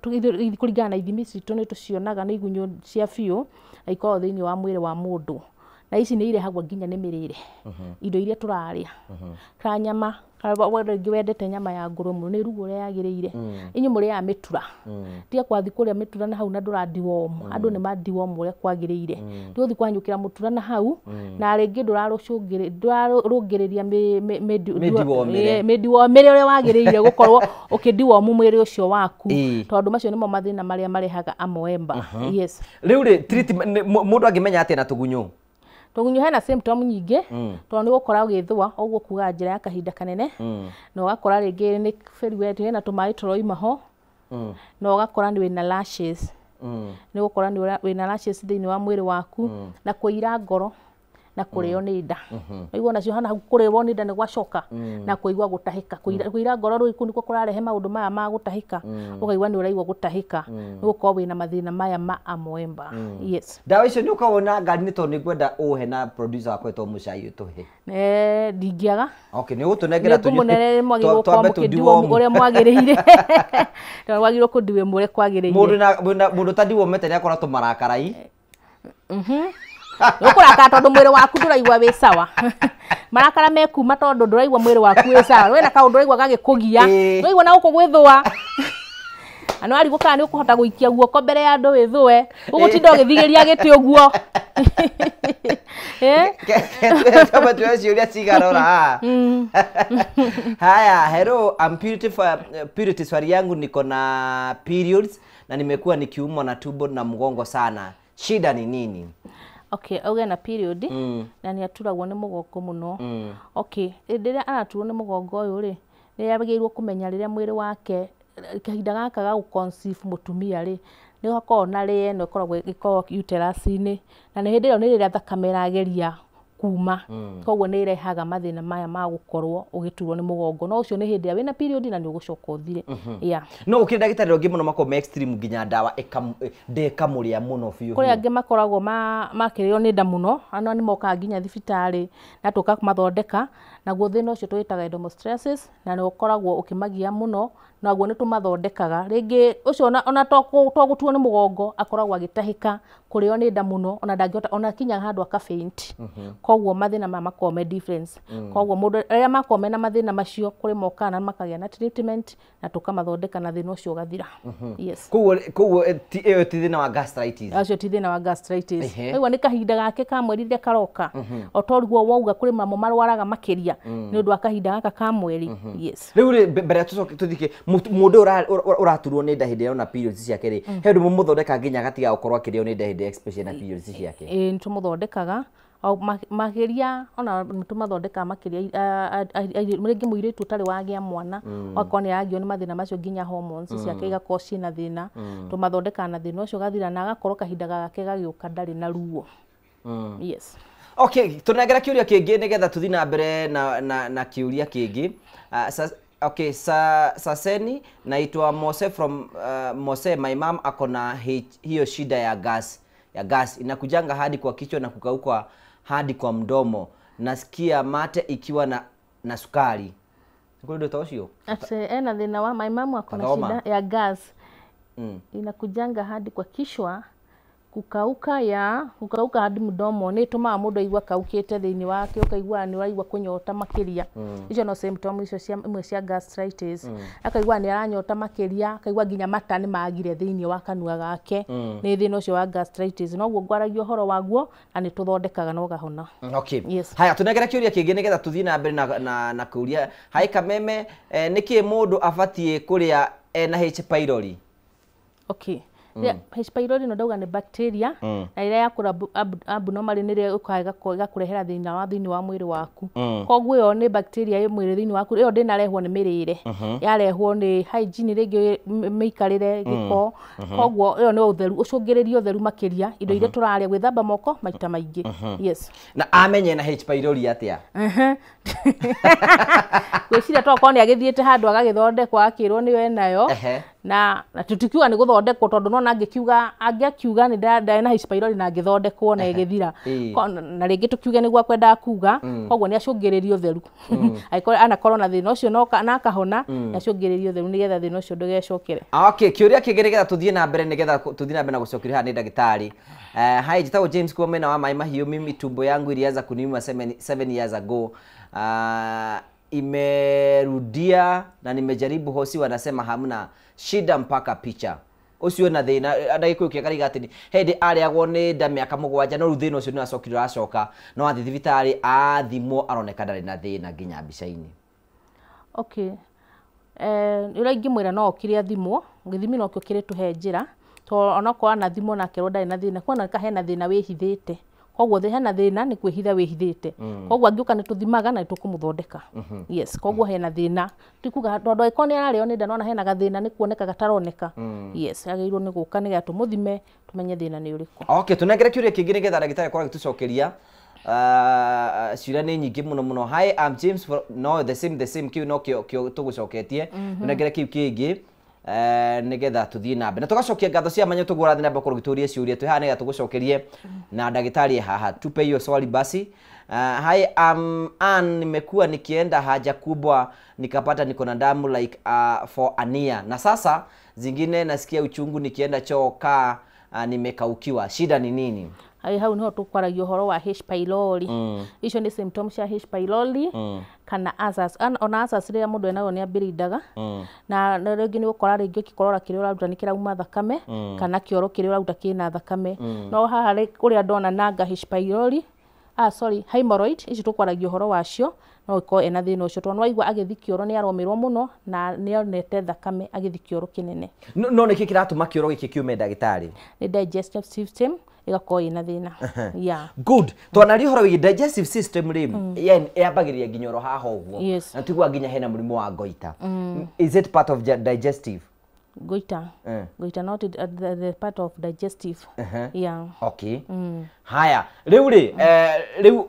kũringana na ithimi citũ nĩ tũcionaga nĩ igunyũ cia biũ na ikoragwo thĩinĩ wa mwĩrĩ wa mũndũ. Na ici nĩ irehagwo nginya nĩ mĩrĩre. Indo iria tũrarĩa. Ka nyama, rĩngĩ wendete nyama ya ngũrwe mũno nĩ ĩrugwo ũrĩa yagĩrĩire. Inyuĩ mũrĩaga mĩtura. Tiga kwathiĩ kũrĩa mĩtura na hau na ndũra-deworm. Andũ nĩ ma-deworm ũrĩa kwagĩrĩire. Tiga gũthiĩ kwanyũkĩra mũtura na hau na rĩngĩ ndũrarũngĩrĩria mĩdewormĩre ũrĩa wagĩrĩire gũkorwo ũkĩ-deworm mwĩrĩ ũcio waku. Tondũ macio nĩmo mathĩna marĩa marehaga amoeba. Yes. Rĩu rĩ, mũndũ angĩmenya atĩa na tũgunyũ? Tũgunyũ hena symptom nyingĩ, tondũ nĩ ũgũkora ũgĩthũa, ũguo kuga njĩra ya kahinda kanene, na ũgakora rĩngĩ nĩ very wet, hena tũmaĩ tũroima ho, na ũgakora nĩ wĩna rashes. Nĩ ũgũkora nĩ wĩna rashes thĩinĩ wa mwĩrĩ waku, na kũira ngoro, na kũrĩo nĩ nda. Ũraigua nacio hana hau kũrĩo nĩ nda nĩ gwacoka, na kũigua gũtahĩka. Kũira ngoro rĩu nĩkuo kũrarehe maũndũ maya ma gũtahĩka. Ũkaigua nĩ ũraigua gũtahĩka, nĩ gũkorwo wĩna mathĩna maya ma amoeba. Yes. Ndawa icio nĩ ũkoragwo na ngari nĩ tondũ nĩ ngwenda ũhe na producer wakwa etwo Mũcai ũtũhe. Ndingĩaga. Okay, nĩ ũgũtũnengera tũnyue. Twambe tũ-deworm ũrĩa mwagĩrĩire. Tondũ wagĩrĩirwo kũ-deworm ũrĩa kwagĩrĩire. Mũndũ ũta-dewormete nĩ akorwo tũmarakarai. Ũkũrakara tondũ mwĩrĩ waku ndũraigua wĩ sawa. Marakara mekuma tondũ ndũraigua mwĩrĩ waku wĩ sawa. Wĩna kaũndũ ũraigua gagĩkũgia. Ndũraigua na gũkũ gwĩthũa. Na nĩwarigwo kana nĩ ũkũhota gũikia guoko mbere ya andũ wĩthũe. Ũgũtinda ũgĩthigĩria gĩtĩ ũguo. Kama tuoe ciũria cigana ũna haha. Haya, hello, I'm Purity, swali yangu niko na periods na nimekuwa nikiumwa na tumbo na mgongo sana. Shida ni nini? Okay, auge na period na nĩ aturagwo nĩ mũgongo mũno. Okay, rĩrĩa araturwo nĩ mũgongo ũyũ rĩ, nĩ agĩrĩirwo kũmenya rĩrĩa mwĩrĩ wake kahinda gaka ga gũ-conceive mũtumia rĩ, nĩ hakoragwo na rĩe ĩno ĩkoragwo uterus-inĩ, na nĩ hĩndĩ ĩyo nĩ rĩrĩa thakame ĩrageria kuma. Koguo nĩ ĩrehaga mathĩna maya ma gũkorwo ũgĩturwo nĩ mũgongo. No ũcio nĩ hĩndĩ ĩrĩa wĩna period na nĩ ũgũcoka ũthire. Yeah. No gũkĩrĩ ndagĩtarĩ ũngĩ mũno makoragwo me extreme nginya ndawa ndĩkamũrĩa mũno biũ. Kũrĩ angĩ makoragwo makĩrĩo nĩ nda mũno, ano nĩ mokaga nginya thibitarĩ na tũkamathondeka, naguo thĩna ũcio tũwĩtaga endometriosis na nĩ ũkoragwo ũkĩmagia mũno, naguo nĩ tũmathondekaga. Rĩngĩ ũcio ona to gũturwo nĩ mũgongo akoragwo agĩtahĩka, Kũrĩo nĩ nda mũno, ona ndangĩhota ona kinya handũ aka faint. Koguo mathĩna maya makoragwo me difference. Koguo mũndũ rĩrĩa makoragwo mena mathĩna macio, kũrĩ mokaga na makagĩa na treatment na tũkamathondeka na thĩna ũcio ũgathira. Yes. Koguo ĩyo ti thĩna wa gastritis? Acio ti thĩna wa gastritis. Rĩu nĩ kahinda gake ka mweri rĩrĩa karoka, o toguo wauga kũrĩ mamo marwaraga makĩria nĩ ũndũ wa kahinda gaka ka mweri. Yes. Rĩu rĩ, mbere ya tũcoke tũthike mũndũ ũraturwo nĩ nda hĩndĩ ĩrĩa ona periods ciake rĩ, he ũndũ mũmũthondeka nginya agatiga gũkorwo akĩrĩo nĩ nda hĩndĩ especially na periods ciake? Ĩĩ, nĩ tũmũthondekaga makĩria, ona nĩ tũmathondekaga makĩria rĩngĩ mũirĩtu ũtarĩ wagĩa mwana, okorwo nĩ aragio nĩ mathĩna macio nginya hormones ciake igakorwo ciĩna thĩna, tũmathondekaga na thĩna ũcio ũgathira na agakorwo kahinda gake gagĩũka ndarĩ na ruo. Yes. Okay, tunengera kiuria kingi nigetha tuthi na mbere na kiuria kingi. Okay, saseni naitwa Mose from Mose, my mom akona hiyo shida ya gas inakujanga hadi kwa kichwa na kukauka hadi kwa mdomo, nasikia mate ikiwa na sukari. Ngũrĩ ta ũcio? Ate ena thĩna wa my mom akona shida ya gas. Inakujanga hadi kwa kichwa, kukauka hadi mdomo, nĩ ĩtũmaga mũndũ aigua kaukĩte thĩinĩ wake, ũkaigua nĩ ũraigua kũnyota makĩria. Icio no symptom icio cia imwe cia gastritis. Akaigua nĩ aranyota makĩria, akaigua nginya mata nĩ magire thĩinĩ wa kanua gake. Nĩ thĩna ũcio wa gastritis. Noguo ngwaragia ũhoro waguo na nĩ tũthondekaga na ũgahona. Okay. Yes. Haya, tunengera kĩũria kĩngĩ nĩgetha tũthiĩ na mbere na kũria. Hai Kameme, nĩkĩ mũndũ abatiĩ kũrĩa ena H pylori? Okay. H pylori no ndauga nĩ bacteria na ĩrĩa yakũra abnormally nĩ ĩrĩa ĩũkaga ĩgakũrehera thĩna wa thĩinĩ wa mwĩrĩ waku. Koguo ĩyo nĩ bacteria ĩ mwĩrĩ thĩinĩ waku, ĩyo ndĩnarehwo nĩ mĩrĩre, yarehwo nĩ hygiene rĩngĩ mĩikarĩre gĩko. Koguo ĩyo nĩ ũtheru, ũcũngĩrĩrie ũtheru makĩria, indo iria tũrarĩa, gwĩthamba moko maita maingĩ. Yes. Na amenye na H pylori atĩa? Gwĩciria tokorwo nĩ agĩthiĩte handũ agagĩthondekwo akĩrwo nĩyo enayo, na tũtikiuga nĩ gũthondekwo tondũ nona angĩkiuga nĩ ndarĩ na H pylori na angĩthondekwo na ĩgĩthira, na rĩngĩ tũkiuge nĩguo akwendaga kuga. Koguo nĩ acũngĩrĩrie ũtheru, angĩkorwo anakorwo na thĩna ũcio na akahona, nĩ acũngĩrĩrie ũtheru nĩgetha thĩna ũcio ndũgecokere. Okay, kĩũria kĩngĩ nĩgetha tũthiĩ na mbere, nĩgetha tũthiĩ na mbere na gũcokeria haha nĩ ndagĩtarĩ. Hi, njĩtagwo James kuma mwena wa Maĩ Mahiũ. Mimi tumbo yangu ilianza kuniuma 7 years ago. Imerudia na nimejaribu hosi, wanasema hamna shida mpaka picha. Ucio na thĩna ndagĩkũyũ kĩakariga atĩ hĩndĩ arĩagwo nĩ nda mĩaka 7, no rĩu thĩna ũcio nĩ acokire ũracoka, no athiĩ thibitarĩ athimwo aroneka ndarĩ na thĩna nginya mbica-inĩ. Okay. Ũrĩa ingĩmwĩra no okire athimwo, gĩthimi nokĩo kĩrĩtũhe njĩra, tondũ onokorwo anathimwo na akerwo ndarĩ na thĩna, kuoneka hena thĩna wĩhithĩte. Koguo hena thĩna nĩ kwĩhitha wĩhithĩte. Koguo angĩũka nĩ tũthimaga na nĩ tũkũmũthondeka. Yes, koguo hena thĩna. Ti kuga tondũ angĩkorwo nĩ ararĩo nĩ nda nona hena gathĩna nĩ kuoneka gataroneka. Yes, agĩrĩirwo nĩ gũka nĩgetha tũmũthime tũmenye thĩna nĩ ũrĩkũ. Okay, tunengere kĩũria kĩngĩ nĩgetha ndagĩtarĩ akorwo agĩtũcokeria. Ciũria nĩ nyingĩ mũno mũno. Hi, I'm James from, no the same kĩu no kĩo tũgũcoketie. Tunengere kĩu kĩngĩ nigetha tuthie na mbere na tugacokia ngatho cia manyo tugura na mbere gũtũria ciũria twĩ haha nigetha tũgũcokerie na ndagĩtarĩ haha. Tupe hiyo swali basi. Hi, Ann, nimekuwa nikienda haja kubwa nikapata niko na damu like for ania, na sasa zingine nasikia uchungu nikienda choo kaa nimekaukiwa. Shida ni nini? Ai hau niho tukwaragia ũhoro wa H pylori. Icio nĩ symptoms cia H pylori kana ulcers. Ona ulcers rĩrĩa mũndũ enayo nĩ ambĩrĩindaga, na rĩngĩ nĩ ũgũkora rĩngĩ ũkĩkorora kĩrĩa ũraruta nĩ kĩrauma thakame, kana kĩoro kĩrĩa ũraruta kĩna thakame. No haha ũrĩa ndona nanga H pylori, sorry, hemorrhoid, icio tũkwaragia ũhoro wacio, no ĩkorwo ena thĩna ũcio tondũ nĩwaigua agĩthiĩ kĩoro nĩ aromĩrwo mũno na nĩonete thakame agĩthiĩ kĩoro kĩnene. No nĩkĩ kĩratũma kĩoro gĩkĩ kiume ndagĩtarĩ? Nĩ digestive system ĩgakorwo ĩna thĩna. Yeah. Good. Twanaria ũhoro wĩgiĩ digestive system rĩ, yambagĩrĩria nginya oro haha ũguo. Na tiguaga nginya hena mũrimũ wa goita. Is it part of digestive? Goita. Goita not the part of digestive. Yeah. Okay. Haya, rĩu rĩ, rĩu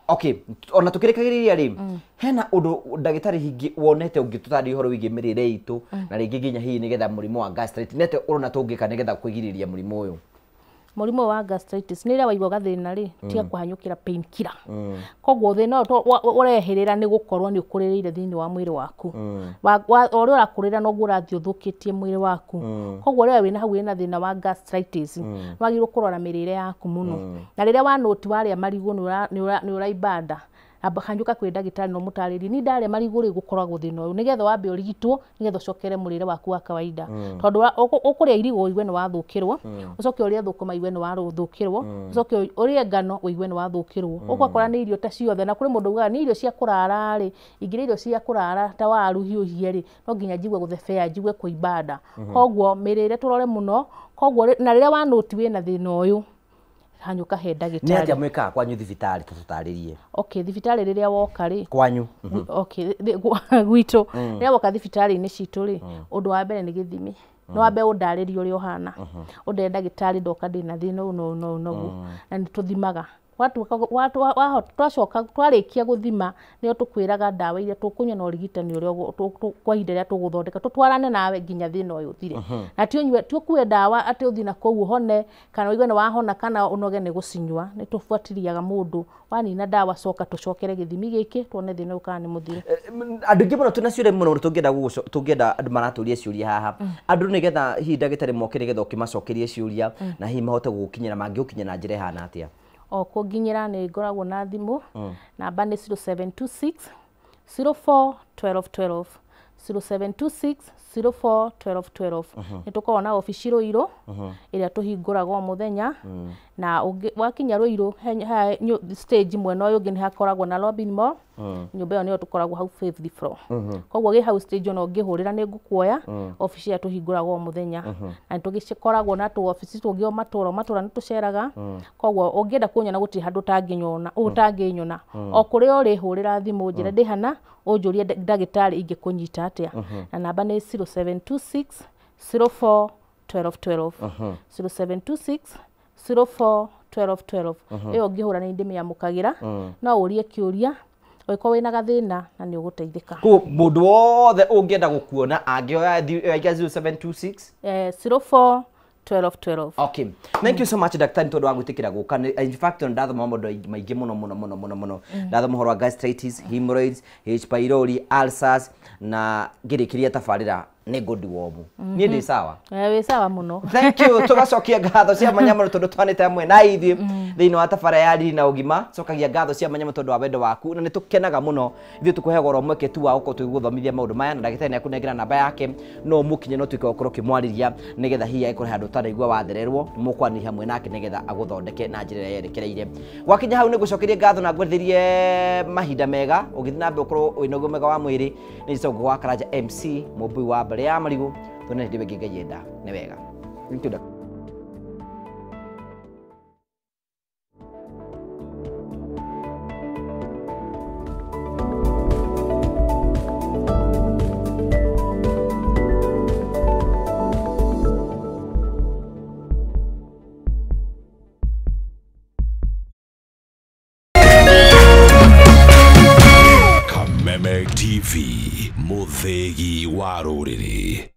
okay, ona tukĩrĩkagĩrĩria rĩ, hena ũndũ ndagĩtarĩ hingi wonete ũngĩtũtarĩria ũhoro wĩgiĩ mĩrĩre itũ na rĩngĩ nginya hihi nĩgetha mũrimũ wa gastritis nete ũrona tũngĩka nĩgetha kwĩgirĩrĩria mũrimũ ũyũ? Mũrimũ wa gastritis nĩ rĩrĩa waigua gathĩna rĩ, tiga kũhanyũkĩra painkiller. Koguo thĩna ũyũ ũrehĩrĩra nĩ gũkorwo nĩ ũkũrĩrĩire thĩinĩ wa mwĩrĩ waku. O ũrĩa ũrakũrĩra noguo ũrathiĩ ũthũkĩtie mwĩrĩ waku. Koguo rĩrĩa wĩna hau wĩna thĩna wa gastritis, wagĩrĩirwo kũrora mĩrĩre yaku mũno. Na rĩrĩa wanoti warĩa marigũ nĩ ũraimba nda, amba hanyũka kwĩ ndagĩtarĩ na ũmũtarĩrie ni ndarĩa marigũ rĩ gũkoragwo thĩna ũyũ, nĩgetha wambe ũrigitwo nĩgetha ũcokere mũrĩre waku wa kawaida. Tondũ ũkũrĩa irigũ ũigue nĩ wathũkĩrwo, ũcoke ũrĩe thũkũma ũigue nĩ wathũkĩrwo, ũcoke ũrĩe ngano ũigue nĩ wathũkĩrwo. Ũgakora nĩ irio ta ciothe, na kũrĩ mũndũ ugaga nĩ irio cia kũrara rĩ, ingĩrĩa irio cia kũrara ta waru hiũhie rĩ, no nginya njigue gũthebea, njigue kũimba nda. Koguo mĩrĩre tũrore mũno. Koguo na rĩrĩa wanoti wĩna thĩna ũyũ, hanyũka he ndagĩtarĩ. Nĩ atĩa mwĩkaga kwanyu thibitarĩ, tũtũtarĩrie? Okay, thibitarĩ rĩrĩa woka rĩ, kwanyu okay, gwitũ rĩrĩa woka thibitarĩ-inĩ citũ rĩ, ũndũ wa mbere nĩ gĩthimi. No wambe ũndarĩrie ũrĩa ũhana, ũndere ndagĩtarĩ ndoka ndĩna thĩna ũyũ na ũyũ na ũyũ na ũguo, na nĩ tũthimaga. Twacoka twarĩkia gũthima nĩo tũkwĩraga ndawa iria tũkũnyua na ũrigitani ũrĩa kwa ihinda rĩrĩa tũgũthondeka, tũtwarane nawe nginya thĩna ũyũ ũthire. Na ti ũnyue, ti ũkue ndawa atĩ ũthiĩ na kũu ũhone kana ũigue nĩ wahona kana ũnoge nĩ gũcinyua. Nĩ tũbuatĩriaga mũndũ, wanina ndawa coka tũcokere gĩthimi gĩkĩ tuone thĩna ũyũ kana nĩ mũthiru. Andũ aingĩ mũno twĩna ciũria mũno tũngĩenda tũngĩenda andũ maratũria ciũria haha. Andũ nĩgetha hihi ndagĩtarĩ moke nĩgetha ũkĩmacokerie ciũria na hihi mahote gũgũkinyĩra, mangĩgũkinyĩra na njĩra ĩhana atĩa? O kũnginyĩra nĩ ngoragwo na thimũ, namba nĩ 0726 04 12 12, 0726 04 12 12. Nĩ tũkoragwo na obici Rũirũ ĩrĩa tũhingũraga o mũthenya, na wakinya Rũirũ stage mwena ũyũ ũngĩ nĩ hakoragwo na Robin Mall, nyũmba ĩyo nĩyo tũkoragwo hau fifth floor. Koguo gĩ hau stage ona ũngĩhũrĩra nĩ ngũkuoya, obici ĩrĩa tũhingũraga o mũthenya. Na nĩ tũgĩkoragwo na tũobici tũngĩ o matũra o matũra nĩ tũceraga. Koguo ũngĩenda kũnyona gũtirĩ handũ ũtangĩnyona, ũtangĩnyona. O kũrĩa ũrĩ hũrĩra thimũ njĩre ndĩ hana, ũnjũrie ndagĩtarĩ ingĩkũnyita atĩa. Na namba nĩ 0726 04 12 12, 0726 04 12 12. Ĩyo ũngĩhũra nĩ ndĩmĩamũkagĩra, no ũrie kĩũria ũngĩkorwo wĩna gathĩna na nĩ ũgũteithĩka. Koguo mũndũ wothe ũngĩenda gũkuona angĩoya 0726 04 12 12. Okay. Thank you so much daktari tondu wa gwitikira guka. In fact ndathoma maundu maingi muno muno muno muno muno. Ndathoma uhoro wa gastritis, hemorrhoids, H pylori, ulcers na ngirikiria tabarira nĩ good womu. Niĩ ndĩ sawa. Wĩ sawa mũno. Thank you. Tugacokia ngatho cia mwanya mũno tondu twanĩte hamwe na ithuĩ thĩinĩ wa tabara ya riri na ũgima. Cokagia ngatho cia mwanya mũno tondu wa wendo waku na nĩ tũkenaga mũno ithuĩ tũkũheagwo oro mweke tu wa gũkorwo tũgĩgũthomithia maũndũ maya, na ndagĩtarĩ nĩ akũnengera namba yake no mũkinye no tuĩke gũkorwo ũkĩmwarĩria nĩgetha hihi angĩkorwo handũ ũtaraigua wathererwo mũkwanĩria hamwe nake nĩgetha agũthondeke na njĩra ĩrĩa yerekereire. Gwakinya hau nĩ ngũcokerie ngatho na ngwendithĩrie mahinda mega ũgĩthiĩ na mbere ũkorwo wĩna ũgima mwega wa mwĩrĩ. Nĩ Njĩtagwo wa Karanja MC mũmbui wa mbere ya marigũ, tuone hĩndĩ ĩngĩ Ngai enda nĩ wega. Thank you. Kameme TV, mũthĩgi wa rũrĩrĩ.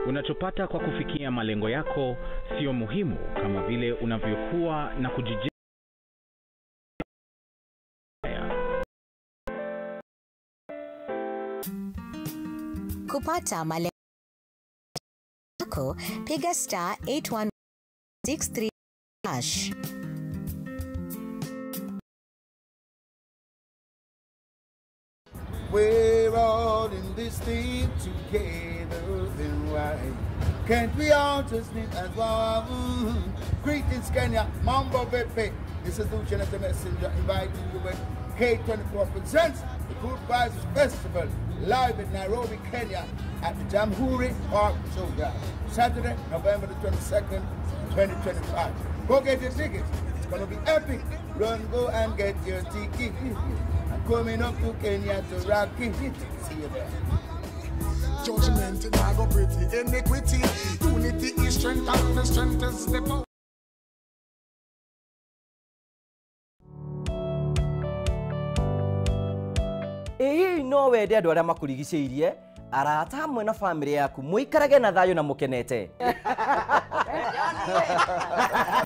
Unachopata kwa kufikia malengo yako sio muhimu kama vile unavyokuwa na kujijenga. Kupata malengo yako, piga star 8163 hash. We're all in this thing together, then why can't we all just live as one? Greetings, Kenya, Mambo Vipi. This is Lucian the Messenger inviting you with K24 presents the Good Vibes Festival live in Nairobi, Kenya at the Jamhuri Park Showground, Saturday, November the 22nd, 2025. Go get your tickets. It's gonna be epic. Run, go and get your ticket. I'm coming up to Kenya to rock it. See you there. Judgment in I go pretty iniquity. Unity is strength and the strength is the power. No wende andũ arĩa makũrigicĩirie, arata hamwe na bamĩrĩ yaku mũikarage na thayũ na mũkenete.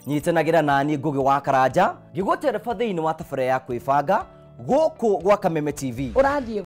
Nyitanagĩra nani Ngugi wa Karanja ngĩgũtereba thĩinĩ wa tabarĩra ya kwĩbanga gũkũ gwa Kameme TV. Ũrathiĩ.